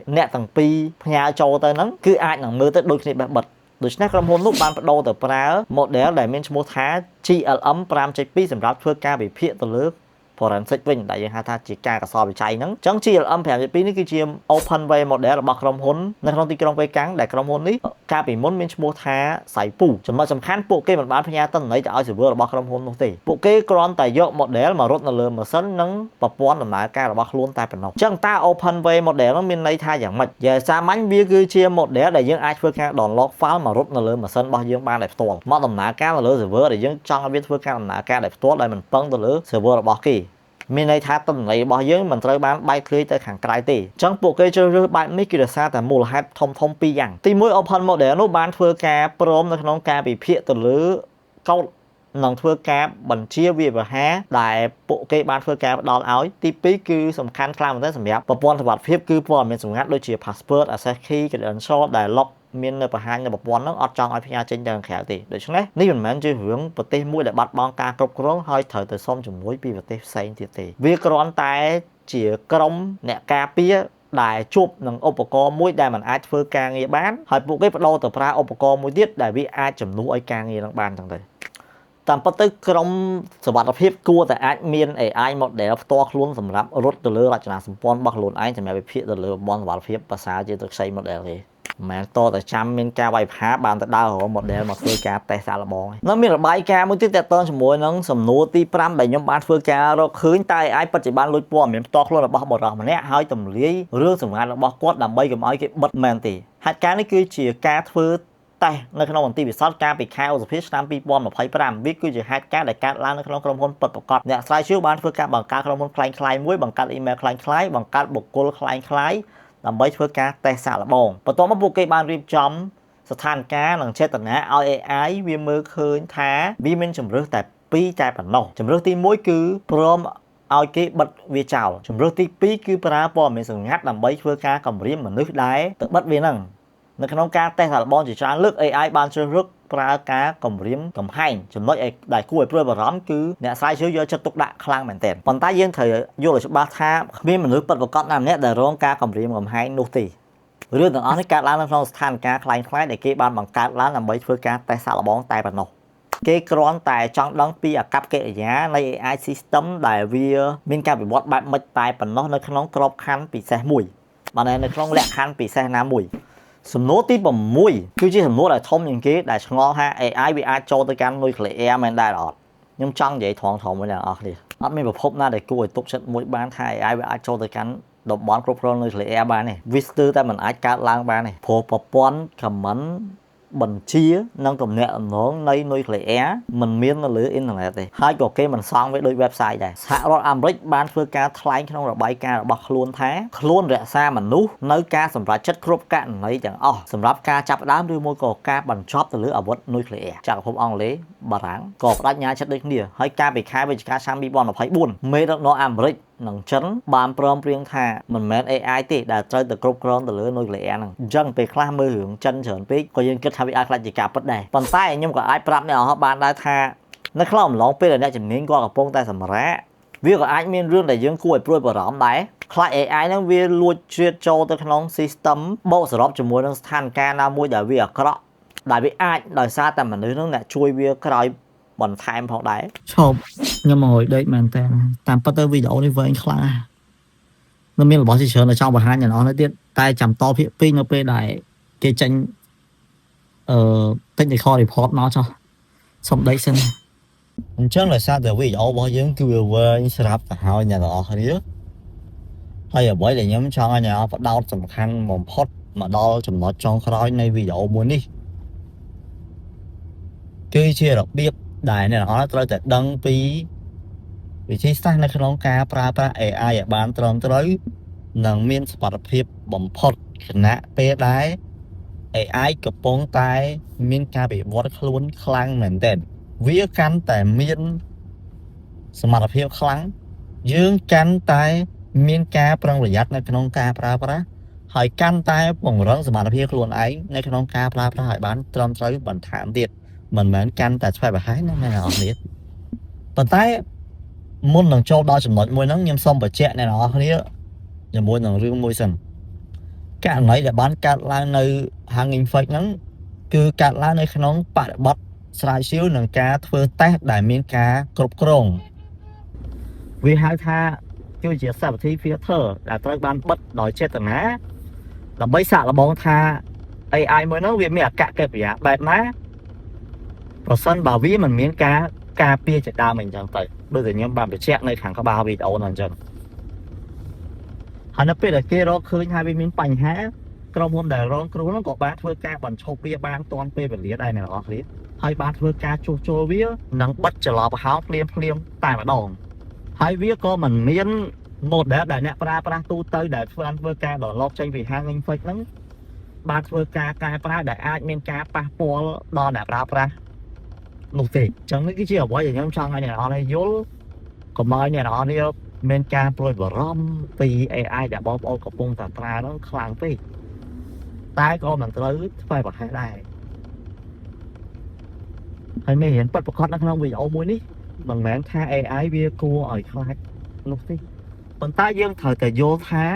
លអ្នកទាំងពីរផ្ញើចូលទៅហ្នឹងគឺអាចនឹងមើលទៅដូចគ្នាបេះបិទដូច្នេះក្រុមហ៊ុននោះបានបដូរទៅប្រើ model ដែលមានឈ្មោះថា GLM 5.2សម្រាប់ធ្វើការវិភាគទៅលើ forensic វិញដែលយើងហៅថាជាការកសលវិច័យហ្នឹងអញ្ចឹង GLM 5.2នេះគឺជា open weight model របស់ក្រុមហ៊ុននៅក្នុងទីក្រុងប៉េកាំងដែលក្រុមហ៊ុននេះកាលពីមុនមានឈ្មោះថាសៃពូចំណុចសំខាន់ពួកគេមិនបានផ្ញើទិន្នន័យទៅឲ្យ server របស់ក្រុមហ៊ុននោះទេពួកគេគ្រាន់តែយក model មករត់នៅលើម៉ាស៊ីននិងប្រព័ន្ធដំណើរការរបស់ខ្លួនតែប៉ុណ្ណោះអញ្ចឹងតើ open weight model ហ្នឹងមានន័យថាយ៉ាងម៉េចយាយសាមញ្ញវាគឺជា model ដែលយើងអាចធ្វើការ download file មករត់នៅលើម៉ាស៊ីនរបស់យើងបានដោយផ្ទាល់មកដំណើរការនៅលើ server ដែលយើងចង់ឲ្យវាធ្វើការដំណើរការដោយផ្ទាល់ដោយមិនពឹងទៅលើ server របស់គេមានន័យថាទិន្នន័យរបស់យើងមិនត្រូវបានបែកធ្លាយទៅខាងក្រៅទេអញ្ចឹងពួកគេជ្រើសរើសបែបនេះគឺដោយសារតែមូលហេតុធំធំពីរយ៉ាងទី1 Open Model នោះបានធ្វើការព្រមនៅក្នុងការវិភាគទៅលើកូដនឹងធ្វើការបញ្ជាវាប្រហារដែលពួកគេបានធ្វើការផ្ដល់ឲ្យទី2គឺសំខាន់ខ្លាំងមែនទែនសម្រាប់ប្រព័ន្ធសុវត្ថិភាពគឺព័ត៌មានសម្ងាត់ដូចជា password access key credential ដែល log មាននៅបង្ហាញនៅប្រព័ន្ធហ្នឹងអត់ចង់ឲ្យផ្ញើចេញទៅខាងក្រៅទេដូច្នេះនេះមិនមែនជារឿងប្រទេសមួយដែលបាត់បង់ការគ្រប់គ្រងហើយត្រូវទៅសុំជំនួយពីប្រទេសផ្សេងទៀតទេវាគ្រាន់តែជាក្រុមអ្នកការពារដែលជួបនឹងឧបករណ៍មួយដែលมันអាចធ្វើការងារបានហើយពួកគេបដូរទៅប្រើឧបករណ៍មួយទៀតដែលវាអាចជំនួសឲ្យការងារនឹងបានចឹងទៅតាមពិតទៅក្រុមសវត្ថភាពគួរតែអាចមាន AI model ផ្ទាល់ខ្លួនសម្រាប់រត់ទៅលើរចនាសម្ព័ន្ធរបស់ខ្លួនឯងសម្រាប់វិភាគទៅលើប្រព័ន្ធសុវត្ថិភាពភាសាជាទៅខ្ចី model ទេមិនមែនតតែចាំមានការវាយប្រហារបានទៅដើររក model មកធ្វើការតេស្តសាកល្បងនៅមានរបាយការណ៍មួយទៀតតកតងជាមួយនឹងសំណួរទី5ដែលខ្ញុំបានធ្វើការរកឃើញតែ AI ពិតជាបានលួចព័ត៌មានផ្ទាល់ខ្លួនរបស់បុរសម្នាក់ហើយទម្លាយរឿងសម្ងាត់របស់គាត់ដើម្បីកុំឲ្យគេបិទមែនទេហេតុការណ៍នេះគឺជាការធ្វើតេស្តនៅក្នុងមន្ទីរពិសោធន៍កាលពីខែឧសភាឆ្នាំ2025វាគឺជាហេតុការណ៍ដែលកើតឡើងនៅក្នុងក្រុមហ៊ុនពិតប្រាកដអ្នកស្រាវជ្រាវបានធ្វើការបង្កើតក្រុមហ៊ុនក្លែងៗមួយបង្កើតអ៊ីមែលក្លែងៗបង្កើតបុគ្គលក្លែងៗដើម្បីធ្វើការតេស្តសាកល្បងបន្ទាប់មកពួកគេបានរៀបចំស្ថានភាពនិងចេតនាឲ្យ AI វាមើលឃើញថាវាមានជំរើសតែពីរតែប៉ុណ្ណោះជំរើសទី1គឺព្រមឲ្យគេបិទវាចោលជំរើសទី2គឺប្រើព័ត៌មានសម្ងាត់ដើម្បីធ្វើការគម្រាមមនុស្សដែលទៅបិទវាហ្នឹងនៅក្នុងការតេស្តសាកល្បងជាច្រើនលើក AI បានជ្រើសរើសប្រើការគម្រាមកំហែងចំណុចដែលគួរឲ្យព្រួយបារម្ភគឺអ្នកស្រាវជ្រាវយកចិត្តទុកដាក់ខ្លាំងមែនទែនប៉ុន្តែយើងត្រូវយល់ឲ្យច្បាស់ថាគ្មានមនុស្សពិតប្រាកដណាម្នាក់ដែលរងការគម្រាមកំហែងនោះទេរឿងទាំងអស់នេះកើតឡើងនៅក្នុងស្ថានភាពក្លែងក្លាយដែលគេបានបង្កើតឡើងដើម្បីធ្វើការតេស្តសាកល្បងតែប៉ុណ្ណោះគេគ្រាន់តែចង់ដឹងពីអាកប្បកិរិយានៃ AI system ដែលវាមានការវិវត្តបែបម៉េចតែប៉ុណ្ណោះនៅក្នុងក្របខ័ណ្ឌពិសេសមួយបាទនៅក្នុងលក្ខខណ្ឌពិសេសណាមួយសំណួរទី6គឺជាសំណួរដែលធំជាងគេដែលឆ្ងល់ថា AI វាអាចចូលទៅកាន់ nuclear មែនដែរអត់ខ្ញុំចង់និយាយត្រង់ៗមួយអ្នកនរគ្នាអត់មានប្រភពណាដែលគួរឲ្យទុកចិត្តមួយបានថា AI វាអាចចូលទៅកាន់តំបន់គ្រប់គ្រង nuclear បានទេវាស្ទើរតែមិនអាចកើតឡើងបានទេព្រោះប្រព័ន្ធ command បញ្ជានិងទំនាក់ទំនងនៃ nuclear មិនមាននៅលើអ៊ីនធឺណិតទេហើយក៏គេមិនសង់វាដូច website ដែរសហរដ្ឋអាមេរិកបានធ្វើការថ្លែងក្នុងរបាយការណ៍របស់ខ្លួនថាខ្លួនរក្សាមនុស្សនៅការសម្រេចចិត្តគ្រប់ករណីទាំងអស់សម្រាប់ការចាប់ផ្ដើមឬមួយក៏ការបញ្ចប់ទៅលើអាវុធ nuclear ចក្រភពអង់គ្លេសបារាំងក៏បដិញ្ញាចិត្តដូចគ្នាហើយកាលពីខែវិច្ឆិកាឆ្នាំ2024មេដឹកនាំអាមេរិកនិងចិនបានព្រមព្រៀងថាមិនមែន AI ទេដែលត្រូវទៅគ្រប់គ្រងទៅលើ nuclear ហ្នឹងអញ្ចឹងពេលខ្លះមើលរឿងចិនច្រើនពេកក៏យើងគិតថាវាអាចក្លាយជាការពិតដែរប៉ុន្តែខ្ញុំក៏អាចប្រាប់អ្នកអស់បានដែរថា នៅក្នុងអំឡុងពេលដែលអ្នកជំនាញគាត់កំពុងតែសម្រាកវាក៏អាចមានរឿងដែលយើងគួរឲ្យព្រួយបារម្ភដែរខ្លាច AI ហ្នឹងវាលួចជ្រៀតចូលទៅក្នុង system បូកសរុបជាមួយនឹងស្ថានភាពណាមួយដែលវាអាក្រក់ដែលវាអាចដោយសារតែមនុស្សហ្នឹងអ្នកជួយវាក្រោយបន្ថែមផងដែរឈប់ខ្ញុំមកដេកមែនតើតាមពិតទៅវីដេអូនេះវែងខ្លាំងណាស់នៅមានរបស់ជាច្រើនដែលចង់បង្ហាញអ្នកនរនេះទៀតតែចាំតភាគ2នៅពេលដែលគេចេញអឺ technical report មកចុះសុំដេកសិនអញ្ចឹងដោយសារតែវីដេអូរបស់យើងគឺវាវែងស្រាប់ទៅហើយអ្នកទាំងអស់គ្នាហើយអ្វីដែលខ្ញុំចង់ឲ្យអ្នកផ្ដោតសំខាន់បំផុតមកដល់ចំណុចចុងក្រោយនៃវីដេអូមួយនេះគឺជារបៀបដែលអ្នកទាំងអស់ត្រូវតែដឹងពីវិធីសាស្ត្រនៅក្នុងការប្រើប្រាស់ AI ឲ្យបានត្រឹមត្រូវនិងមានសុវត្ថិភាពបំផុតខណៈពេលដែល AI កំពុងតែមានការវិវត្តខ្លួនខ្លាំងមែនទែនវាកាន់តែមានសមត្ថភាពខ្លាំងយើងកាន់តែមានការប្រុងប្រយ័ត្ននៅក្នុងការប្រើប្រាស់ហើយកាន់តែពង្រឹងសមត្ថភាពខ្លួនឯងនៅក្នុងការប្រើប្រាស់ឲ្យបានត្រឹមត្រូវបន្ថែមទៀតមិនមែនកាន់តែឆ្វេងប្រហែសណាអ្នកនរគ្នាប៉ុន្តែមុននឹងចូលដល់ចំណុចមួយហ្នឹងខ្ញុំសូមបញ្ជាក់អ្នកនរគ្នាជាមួយនឹងរឿងមួយសិនករណីដែលបានកើតឡើងនៅ Hugging Face ហ្នឹងគឺកើតឡើងនៅក្នុងបរិបទស្រាវជ្រាវនិងការធ្វើតេស្តដែលមានការគ្រប់គ្រងវាហៅថាគឺជា safety filter ដែលត្រូវបានបិទដោយចេតនាដើម្បីសាកល្បងថា AI មួយហ្នឹងវាមានអកកិរិយាបែបណាប្រសិនបើវាមិនមានការការពារជាដើមអីចឹងទៅដូចតែខ្ញុំបានបញ្ជាក់នៅខាងក្បាលវីដេអូហ្នឹងអញ្ចឹងហើយនៅពេលដែលគេរកឃើញថាវាមានបញ្ហាក្រុមហ៊ុនដែលរងគ្រោះហ្នឹងក៏បានធ្វើការបញ្ឈប់វាបានទាន់ពេលវេលាដែរអ្នកនរគ្នាហើយបានធ្វើការជួសជុលវានិងបិទចន្លោះប្រហោងភ្លាមភ្លាមតែម្ដងហើយវាក៏មិនមាន model ដែលអ្នកប្រើប្រាស់ទូទៅដែលធ្វើការ download ចេញពី Hugging Face ហ្នឹងបានធ្វើការកែប្រែដែលអាចមានការប៉ះពាល់ដល់អ្នកប្រើប្រាស់នោះទេអញ្ចឹងនេះគឺជាអ្វីដែលខ្ញុំចង់ឲ្យអ្នកនរយល់កុំឲ្យអ្នកនរគ្នាមានការព្រួយបារម្ភពី AI ដែលបងប្អូនកំពុងតែប្រើហ្នឹងខ្លាំងពេកតែក៏មិនត្រូវធ្វើប្រហែសដែរហើយមេរៀនពិតប្រាកដនៅក្នុងវីដេអូមួយនេះមិនមែនថា AI វាគួរឲ្យខ្លាចនោះទេប៉ុន្តែយើងត្រូវតែយល់ថា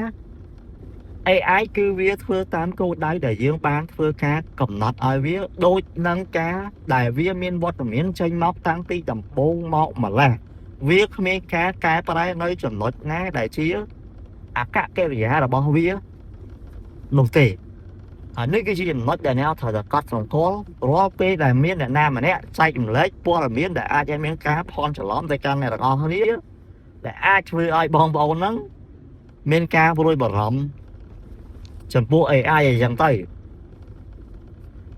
AI គឺវាធ្វើតាមគោលដៅដែលយើងបានធ្វើការកំណត់ឲ្យវាដូចនឹងការដែលវាមានវត្តមានចេញមកតាំងពីដំបូងមកម្ល៉េះវាគ្មានការកែប្រែនៅចំណុចណាដែលជាអកកិរិយារបស់វានោះទេហើយនេះគឺជាចំណុចដែលអ្នកត្រូវតែកត់សម្គាល់រាល់ពេលដែលមានអ្នកណាម្នាក់ចែករំលែកព័ត៌មានដែលអាចឲ្យមានការភ័ន្តច្រឡំទៅកាន់អ្នកទាំងអស់គ្នាដែលអាចធ្វើឲ្យបងប្អូនហ្នឹងមានការព្រួយបារម្ភចំពោះ AI អីចឹងទៅ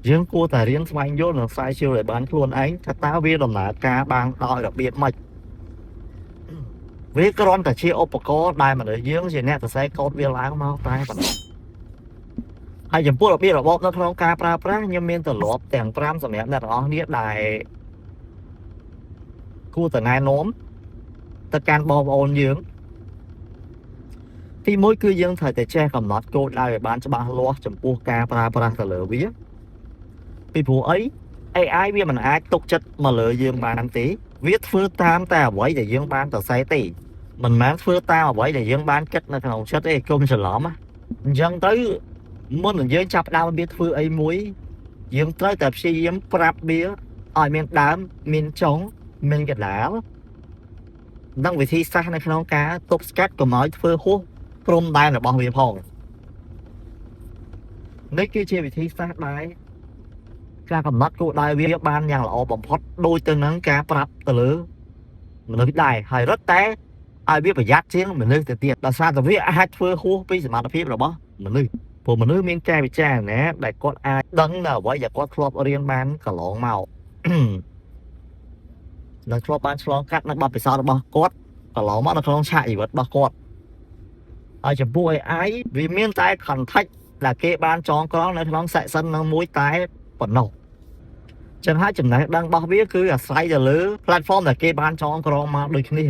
យើងគួរតែរៀនស្វែងយល់និងស្រាវជ្រាវឲ្យបានខ្លួនឯងថាតើវាដំណើរការបានដោយរបៀបម៉េចវាគ្រាន់តែជាឧបករណ៍ដែលមនុស្សយើងជាអ្នកសរសេរកូដវាឡើងមកតែប៉ុណ្ណោះហើយចំពោះរបៀបរបបនៅក្នុងការប្រើប្រាស់ខ្ញុំមានទម្លាប់ទាំង5សម្រាប់អ្នកទាំងអស់គ្នាដែលគួរតែណែនាំទៅកាន់បងប្អូនយើងទីមួយគឺយើងត្រូវតែចេះកំណត់គោលដៅឲ្យបានច្បាស់លាស់ចំពោះការប្រើប្រាស់ទៅលើវាពីព្រោះអី AI វាមិនអាចទុកចិត្តមកលើយើងបានទេវាធ្វើតាមតែអ្វីដែលយើងបានសរសេរទេមិនមែនធ្វើតាមអ្វីដែលយើងបានគិតនៅក្នុងចិត្តទេកុំច្រឡំណាអញ្ចឹងទៅមុននឹងយើងចាប់ផ្ដើមវាធ្វើអីមួយយើងត្រូវតែព្យាយាមប្រាប់វាឲ្យមានដើមមានចុងមានកណ្ដាលនិងវិធីសាស្ត្រនៅក្នុងការទប់ស្កាត់កុំឲ្យធ្វើហួសព្រំដែនរបស់វាផងនេះគឺជាវិធីសាស្ត្រដែរការកំណត់គោលដៅវាបានយ៉ាងល្អបំផុតដូចទៅនឹងការប្រាប់ទៅលើមនុស្សដែរហើយរត់តែឲ្យវាប្រយ័ត្នជាងមនុស្សទៅទៀតដោយសារតែវាអាចធ្វើហួសពីសមត្ថភាពរបស់មនុស្សព្រោះមនុស្សមានការពិចារណាដែលគាត់អាចដឹងនៅអ្វីដែលគាត់ធ្លាប់រៀនបានកន្លងមក និងធ្លាប់បានឆ្លងកាត់នៅបទពិសោធន៍របស់គាត់កន្លងមកនៅក្នុងឆាកជីវិតរបស់គាត់ហើយចំពោះ AI វាមានតែ context ដែលគេបានចងក្រងនៅក្នុង section នឹងមួយតែប៉ុណ្ណោះចឹងហើយចំណេះដឹងរបស់វាគឺអាស្រ័យទៅលើ platform ដែលគេបានចងក្រងមកដូចគ្នា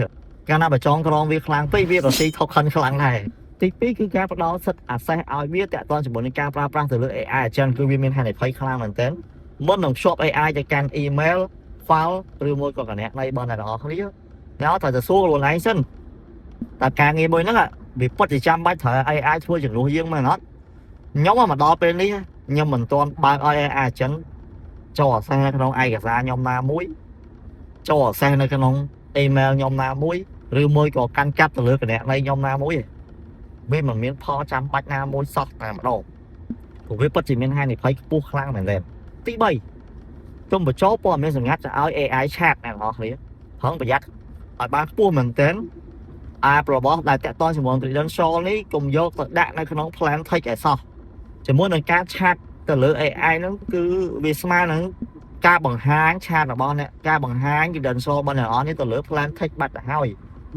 កាលណាបើចងក្រងវាខ្លាំងពេកវាក៏ស៊ី token ខ្លាំងដែរទី2គឺការផ្ដល់សិទ្ធិ access ឲ្យវាតាក់ទងជាមួយនឹងការប្រើប្រាស់ទៅលើ AI អញ្ចឹងគឺវាមានហានិភ័យខ្លាំងមែនទែនមុននឹងភ្ជាប់ AI ទៅកាន់ email file ឬមួយក៏គណនីរបស់អ្នកទាំងអស់គ្នាអ្នកត្រូវតែសួរខ្លួនឯងសិនតើការងារមួយហ្នឹងវាពិតជាចាំបាច់ត្រូវ AI ធ្វើជំនួសយើងមែនអត់ខ្ញុំមកដល់ពេលនេះខ្ញុំមិនទាន់បើកឲ្យ AI អញ្ចឹងចូលអាសេសនៅក្នុងឯកសារខ្ញុំណាមួយចូលអាសេសនៅក្នុង email ខ្ញុំណាមួយឬមួយក៏កាន់កាប់ទៅលើគណនីខ្ញុំណាមួយទេវាមិនមានផលចាំបាច់ណាមួយសោះតែម្ដងព្រោះវាពិតជាមានហានិភ័យខ្ពស់ខ្លាំងមែនទែនទី3ទុំបញ្ចូលព័ត៌មានសម្ងាត់ទៅឲ្យ AI chat អ្នកនរគ្នាប្រឹងប្រយ័ត្នឲ្យបានខ្ពស់មែនទែនអារបស់ដែលតាក់ទងជាមួយ credential នេះកុំយកទៅដាក់នៅក្នុង plain text ឲ្យសោះជាមួយនឹងការ chat ទៅលើ AI ហ្នឹងគឺវាស្មើនឹងការបង្ហាញ chat របស់អ្នកការបង្ហាញ credential របស់អ្នកនរនេះទៅលើ plain text បាត់ទៅហើយ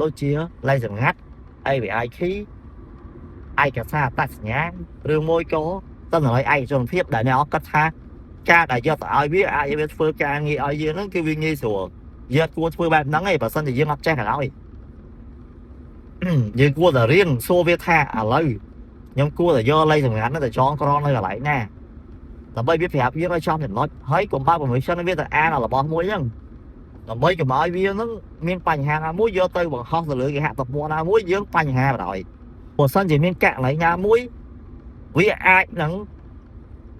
ដូចជាលេខសម្ងាត់ API key ឯកសារអត្តសញ្ញាណឬមួយក៏ទិន្នន័យឯកជនភាពដែលអ្នកអត់គិតថាការដែលយកទៅឲ្យវាអាចឲ្យវាធ្វើការងារឲ្យយើងហ្នឹងគឺវាងាយស្រួលយើងគួរធ្វើបែបហ្នឹងឯងបើសិនជាយើងអត់ចេះក៏ដោយ យើងគួរតែរៀនសួរវាថាឥឡូវខ្ញុំគួរតែយកលេខសម្ងាត់ហ្នឹងទៅចងក្រងនៅកន្លែងណាដើម្បីវាប្រាប់យើងឲ្យចំចំណុចហើយកុំបើក permission ឲ្យវាទៅអានរបស់មួយហ្នឹងដើម្បីកុំឲ្យវាហ្នឹងមានបញ្ហាណាមួយយកទៅបង្ហោះទៅលើគេហទំព័រណាមួយយើងបញ្ហាបណ្ដោយបើសិនជាមានករណីណាមួយវាអាចនឹង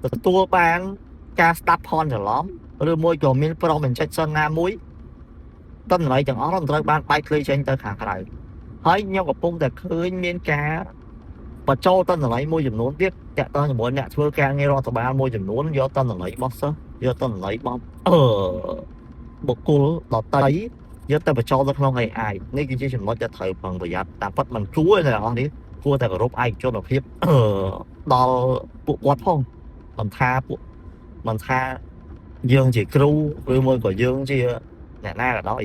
ទទួលបានការស្ដាប់ផនច្រឡំឬមួយក៏មាន prompt injection ណាមួយទិន្នន័យទាំងអស់នោះត្រូវបានបែកធ្លាយចេញទៅខាងក្រៅហើយខ្ញុំកំពុងតែឃើញមានការបញ្ចូលទិន្នន័យមួយចំនួនទៀតតាក់ទងជាមួយអ្នកធ្វើការងាររដ្ឋបាលមួយចំនួនយកទិន្នន័យរបស់សិស្សយកទិន្នន័យរបស់បុគ្គលដតីយកទៅបញ្ចូលទៅក្នុង AI នេះគឺជាចំណុចដែលត្រូវប្រុងប្រយ័ត្នតាមពិតមិនគួរទេអ្នកនរនេះគួរតែគោរពឯកជនភាពដល់ពួកគាត់ផងមិនថាពួកមិនថាយើងជាគ្រូឬមួយក៏យើងជាអ្នកណាក៏ដោយ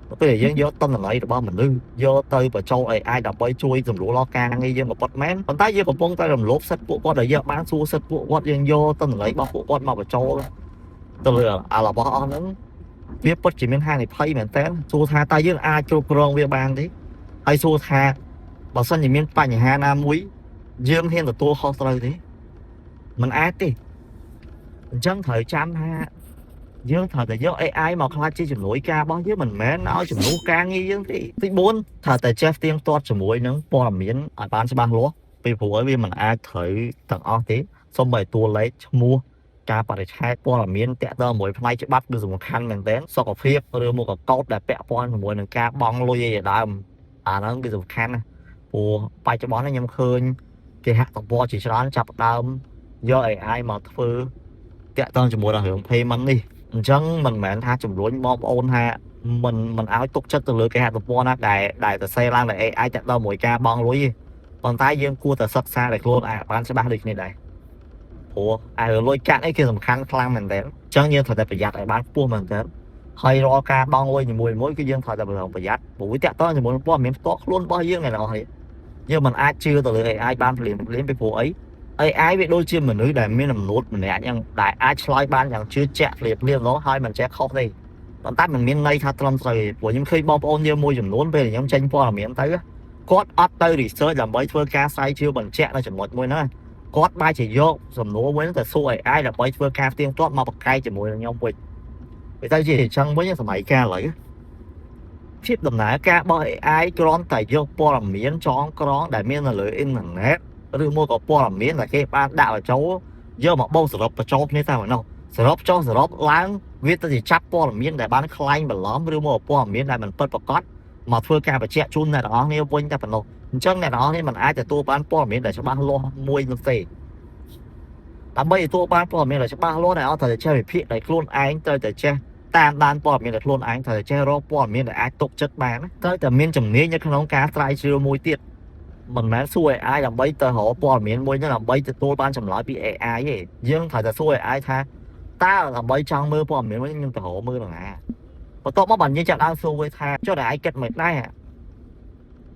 ទៅពេលដែលយើងយកទិន្នន័យរបស់មនុស្សយកទៅបញ្ចូល AI ដើម្បីជួយសម្រួលដល់ការងារយើងក៏ពិតមែនប៉ុន្តែយើងកំពុងតែរំលោភសិទ្ធិពួកគាត់ដែលយើងបានសួរសិទ្ធិពួកគាត់យើងយកទិន្នន័យរបស់ពួកគាត់មកបញ្ចូលទៅលើអារបស់អស់ហ្នឹងវាពិតជាមានហានិភ័យមែនតើសួរថាតើយើងអាចគ្រប់គ្រងវាបានទេហើយសួរថាបើសិនជាមានបញ្ហាណាមួយយើងហ៊ានទទួលខុសត្រូវទេមិនអាចទេអញ្ចឹងត្រូវចាំថាយើងត្រូវតែយក AI មកក្លាយជាជំនួយការរបស់យើងមិនមែនឲ្យជំនួសការងារយើងទេទី4ត្រូវតែចេះផ្ទៀងផ្ទាត់ជាមួយនឹងព័ត៌មានឲ្យបានច្បាស់លាស់ពីព្រោះវាមិនអាចត្រូវទាំងអស់ទេសូម្បីតួលេខឈ្មោះការបរិច្ឆេទព័ត៌មានតាក់ទងជាមួយផ្នែកច្បាប់គឺសំខាន់មែនទែនសុខភាពឬមកកកោតដែលពាក់ព័ន្ធជាមួយនឹងការបង់លុយអីជាដើមអាហ្នឹងគឺសំខាន់ណាស់ព្រោះបច្ចុប្បន្ននេះខ្ញុំឃើញគេហទំព័រជាច្រើនចាប់ផ្ដើមយក AI មកធ្វើតាក់ទងជាមួយនឹងរឿង payment នេះអញ្ចឹងមិនមែនថាជំរុញបងប្អូនថាមិនឲ្យទុកចិត្តទៅលើគេហទំព័រណាដែលសរសេរឡើងដោយ AI តាក់ទងមួយការបង់លុយទេប៉ុន្តែយើងគួរតែសិក្សាដោយខ្លួនឯងបានច្បាស់ដូចគ្នាដែរព្រោះអារឿងលុយកាក់នេះគឺសំខាន់ខ្លាំងមែនទែនអញ្ចឹងយើងត្រូវតែប្រយ័ត្នឲ្យបានខ្ពស់មែនទែនហើយរាល់ការបង់លុយនីមួយៗគឺយើងត្រូវតែប្រយ័ត្នព្រោះវាតាក់ទងជាមួយនឹងព័ត៌មានផ្ទាល់ខ្លួនរបស់យើងអ្នកនរគ្នាយើងមិនអាចជឿទៅលើ AI បានភ្លាមភ្លាមពីព្រោះអី AI វាដូចជាមនុស្សដែលមានអំនួតម្នាក់អញ្ចឹងដែលអាចឆ្លើយបានយ៉ាងជឿជាក់ភ្លាមភ្លាមហ្មងហើយមិនចេះខុសទេប៉ុន្តែមិនមានន័យថាត្រឹមត្រូវទេព្រោះខ្ញុំឃើញបងប្អូនយើងមួយចំនួនពេលខ្ញុំចេញព័ត៌មានទៅគាត់អត់ទៅ research ដើម្បីធ្វើការស្រាវជ្រាវបញ្ជាក់នៅចំណុចមួយហ្នឹងគាត់បែរជាយកសំណួរមួយហ្នឹងទៅសួរ AI ដើម្បីធ្វើការផ្ទៀងផ្ទាត់មកប្រកែកជាមួយនឹងខ្ញុំវិញវាទៅជាអញ្ចឹងវិញសម័យកាលឥឡូវភាពដំណើរការរបស់ AI គ្រាន់តែយកព័ត៌មានចងក្រងដែលមាននៅលើអ៊ីនធឺណិតឬមួយក៏ព័ត៌មានដែលគេបានដាក់បញ្ចូលយកមកបូកសរុបបញ្ចូលគ្នាតែប៉ុណ្ណោះសរុបចុះសរុបឡើងវាទៅជាចាប់ព័ត៌មានដែលបានក្លែងបន្លំឬមកព័ត៌មានដែលមិនពិតប្រាកដមកធ្វើការបញ្ជាក់ជូនអ្នកទាំងអស់គ្នាវិញតែប៉ុណ្ណោះអញ្ចឹងអ្នកទាំងអស់គ្នាមិនអាចទទួលបានព័ត៌មានដែលច្បាស់លាស់មួយនោះទេដើម្បីទទួលបានព័ត៌មានដែលច្បាស់លាស់អ្នកអត់ត្រូវតែចេះវិភាគដោយខ្លួនឯងត្រូវតែចេះតាមដានព័ត៌មានដោយខ្លួនឯងត្រូវតែចេះរកព័ត៌មានដែលអាចទុកចិត្តបានត្រូវតែមានជំនាញនៅក្នុងការស្រាវជ្រាវមួយទៀតមិនមែនសួរ AI ដើម្បីទៅរកព័ត៌មានមួយហ្នឹងដើម្បីទទួលបានចម្លើយពី AI ទេយើងត្រូវតែសួរ AI ថាតើដើម្បីចង់មើលព័ត៌មានមួយខ្ញុំទៅរកមើលដល់ណាបន្ទាប់មកបានយើងចាប់ដើមសួរវាថាចុះតែឯងគិតមិនដែរ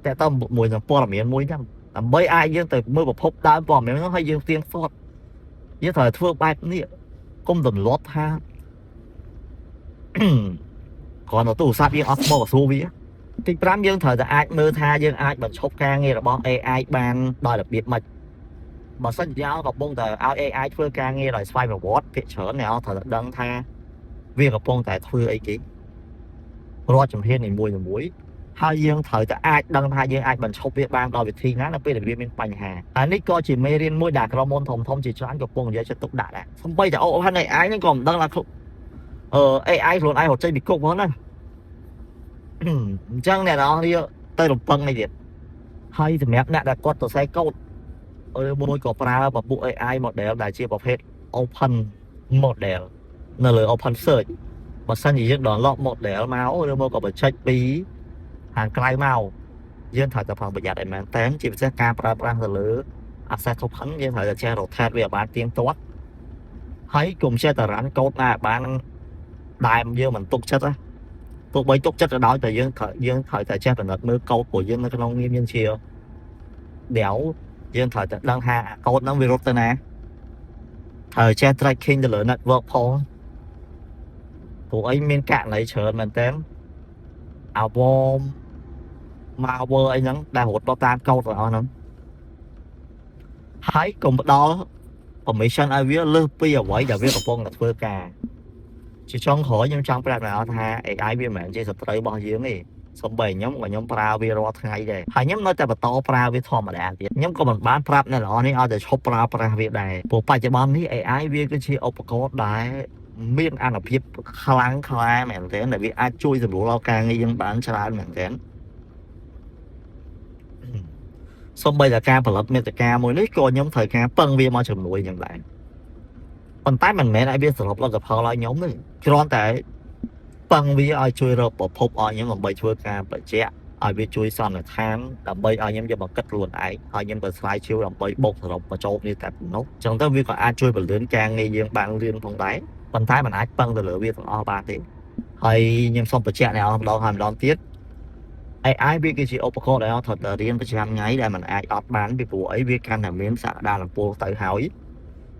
តែតើមួយនឹងព័ត៌មានមួយហ្នឹងដើម្បីអាចយើងទៅមើលប្រភពដើមព័ត៌មានហ្នឹងហើយយើងផ្ទៀងផ្ទាត់យើងត្រូវធ្វើបែបនេះកុំទម្លាប់ថា គ្រាន់តែទូរស័ព្ទយើងអត់ថ្មក៏សួរវាទី5យើងត្រូវតែអាចមើលថាយើងអាចបញ្ឈប់ការងាររបស់ AI បានដោយរបៀបម៉េចបើសិនជាយើងកំពុងតែឲ្យ AI ធ្វើការងារដោយស្វ័យប្រវត្តិភាគច្រើនអ្នកត្រូវតែដឹងថា វាកំពុងតែធ្វើអីគេរាល់ជំហាននីមួយៗហើយយើងត្រូវតែអាចដឹងថាយើងអាចបញ្ឈប់វាបានដោយវិធីណានៅពេលដែលវាមានបញ្ហាហើយនេះក៏ជាមេរៀនមួយដែលក្រុមហ៊ុនធំធំជាច្រើនកំពុងយកចិត្តទុកដាក់ដែរសំបីតែ OpenAI ហ្នឹងក៏មិនដឹងថាAI ខ្លួនឯងរត់ចេញពីគុកផងណាអញ្ចឹងអ្នកនរគ្នាទៅរំពឹងនេះទៀតហើយសម្រាប់អ្នកដែលគាត់ទៅសេកូដឬមួយក៏ប្រើពពួក AI model ដែលជាប្រភេទ open model នៅលើ open search បើសិនជាយើង download model មកឬមកក៏បញ្ចេញពីខាងក្រៅមកយើងត្រូវតែប្រុងប្រយ័ត្នឲ្យមែនតើជាពិសេសការប្រើប្រាស់ទៅលើ access token យើងត្រូវតែចេះ rotate វាឲ្យបានទៀងទាត់ហើយកុំចេះតែ run code ណាឲ្យបានដែលយើងមិនទុកចិត្តណាទោះបីទុកចិត្តក៏ដោយតែយើងត្រូវតែចេះពិនិត្យមើលកូដព្រោះយើងនៅក្នុងនាមយើងជា dev យើងត្រូវតែដឹងថាកូដហ្នឹងវារត់ទៅណាត្រូវចេះ tracking ទៅលើ network ផងព្រោះអីមានករណីច្រើនមែនតើអា worm malware អីហ្នឹងដែលរត់មកតាមកូដទាំងអស់ហ្នឹងហើយកុំផ្ដល់ permission ឲ្យវាលើសពីអ្វីដែលវាកំពុងតែធ្វើការជាចុងក្រោយខ្ញុំចង់ប្រាប់អ្នកនរថា AI វាមិនមែនជាសត្រូវរបស់យើងទេសំបីខ្ញុំក៏ខ្ញុំប្រើវារាល់ថ្ងៃដែរហើយខ្ញុំនៅតែបន្តប្រើវាធម្មតាទៀតខ្ញុំក៏មិនបានប្រាប់អ្នកនរនេះឲ្យតែឈប់ប្រើប្រាស់វាដែរព្រោះបច្ចុប្បន្ននេះ AI វាគឺជាឧបករណ៍ដែលមានអានុភាពខ្លាំងក្លាមែនទែនដែលវាអាចជួយសម្រួលដល់ការងារយើងបានច្រើនមែនទែន សូម្បីតែការផលិតមាតិកាមួយនេះក៏ខ្ញុំត្រូវការពឹងវាមកជំនួយខ្ញុំដែរប៉ុន្តែមិនមែនឲ្យវាសរុបលទ្ធផលឲ្យខ្ញុំទេគ្រាន់តែពឹងវាឲ្យជួយរកប្រភពឲ្យខ្ញុំដើម្បីធ្វើការបញ្ជាក់ឲ្យវាជួយសន្និដ្ឋានដើម្បីឲ្យខ្ញុំយកមកគិតខ្លួនឯងហើយខ្ញុំទៅស្រាវជ្រាវដើម្បីបូកសរុបបញ្ចូលគ្នាតែប៉ុណ្ណោះអញ្ចឹងទៅវាក៏អាចជួយពន្លឿនការងារយើងបានលឿនផងដែរប៉ុន្តែមិនអាចពឹងទៅលើវាទាំងអស់បានទេហើយខ្ញុំសូមបញ្ជាក់អ្នកនរម្ដងហើយម្ដងទៀត AI វាគឺជាឧបករណ៍ដែលត្រូវតែរៀនប្រចាំថ្ងៃដែលมันអាចអត់បានពីព្រោះអីវាកាន់តែមានសក្តានុពលទៅហើយ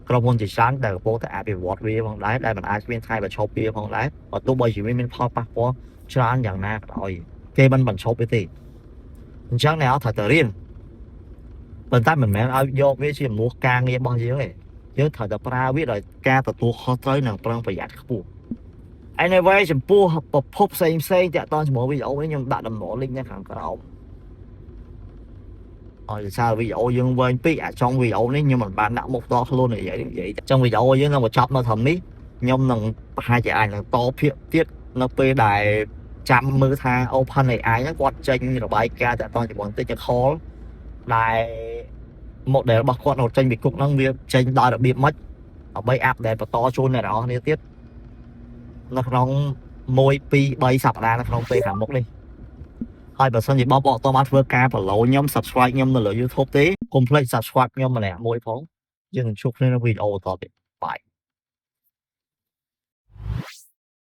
ក្រុមហ៊ុនជាច្រើនដែលកំពុងតែអភិវឌ្ឍវាផងដែរដែលมันអាចមានថ្ងៃបញ្ឈប់វាផងដែរបើទោះបីជាវាមានផលប៉ះពាល់ច្រើនយ៉ាងណាក៏ដោយគេមិនបញ្ឈប់វាទេអញ្ចឹងអ្នកត្រូវតែរៀនប៉ុន្តែមិនមែនឲ្យយកវាជាមោះការងាររបស់យើងទេយើងត្រូវតែប្រើវាដោយការទទួលខុសត្រូវនិងប្រុងប្រយ័ត្នខ្ពស់ Anyway ចំពោះប្រភពផ្សេងផ្សេងតាក់ទងជាមួយវីដេអូនេះខ្ញុំដាក់តំណ link នៅខាងក្រោមអយសារវីដេអូយើងវែងពេកអាចុងវីដេអូនេះខ្ញុំមិនបានដាក់មុខតខ្លួននិយាយនិយាយចុងវីដេអូយើងនឹងបញ្ចប់នៅត្រឹមនេះខ្ញុំនឹងប្រហែលជាអាចនឹងតភាគទៀតនៅពេលដែលចាំមើលថា OpenAI ហ្នឹងគាត់ចេញរបាយការណ៍តាក់ទងជាមួយ technical ដែល model របស់គាត់នៅចេញពីគុកហ្នឹងវាចេញដោយរបៀបម៉េចដើម្បីupdate បន្តជូនអ្នកនរគ្នាទៀតនៅក្នុង1 2 3សប្តាហ៍នៅក្នុងពេលខាងមុខនេះហើយបើសិនជាបងប្អូនអត់បានធ្វើការ follow ខ្ញុំ subscribe ខ្ញុំនៅលើ YouTube ទេកុំភ្លេច subscribe ខ្ញុំម្នាក់មួយផងយើងនឹងជួបគ្នានៅវីដេអូបន្តទៀត។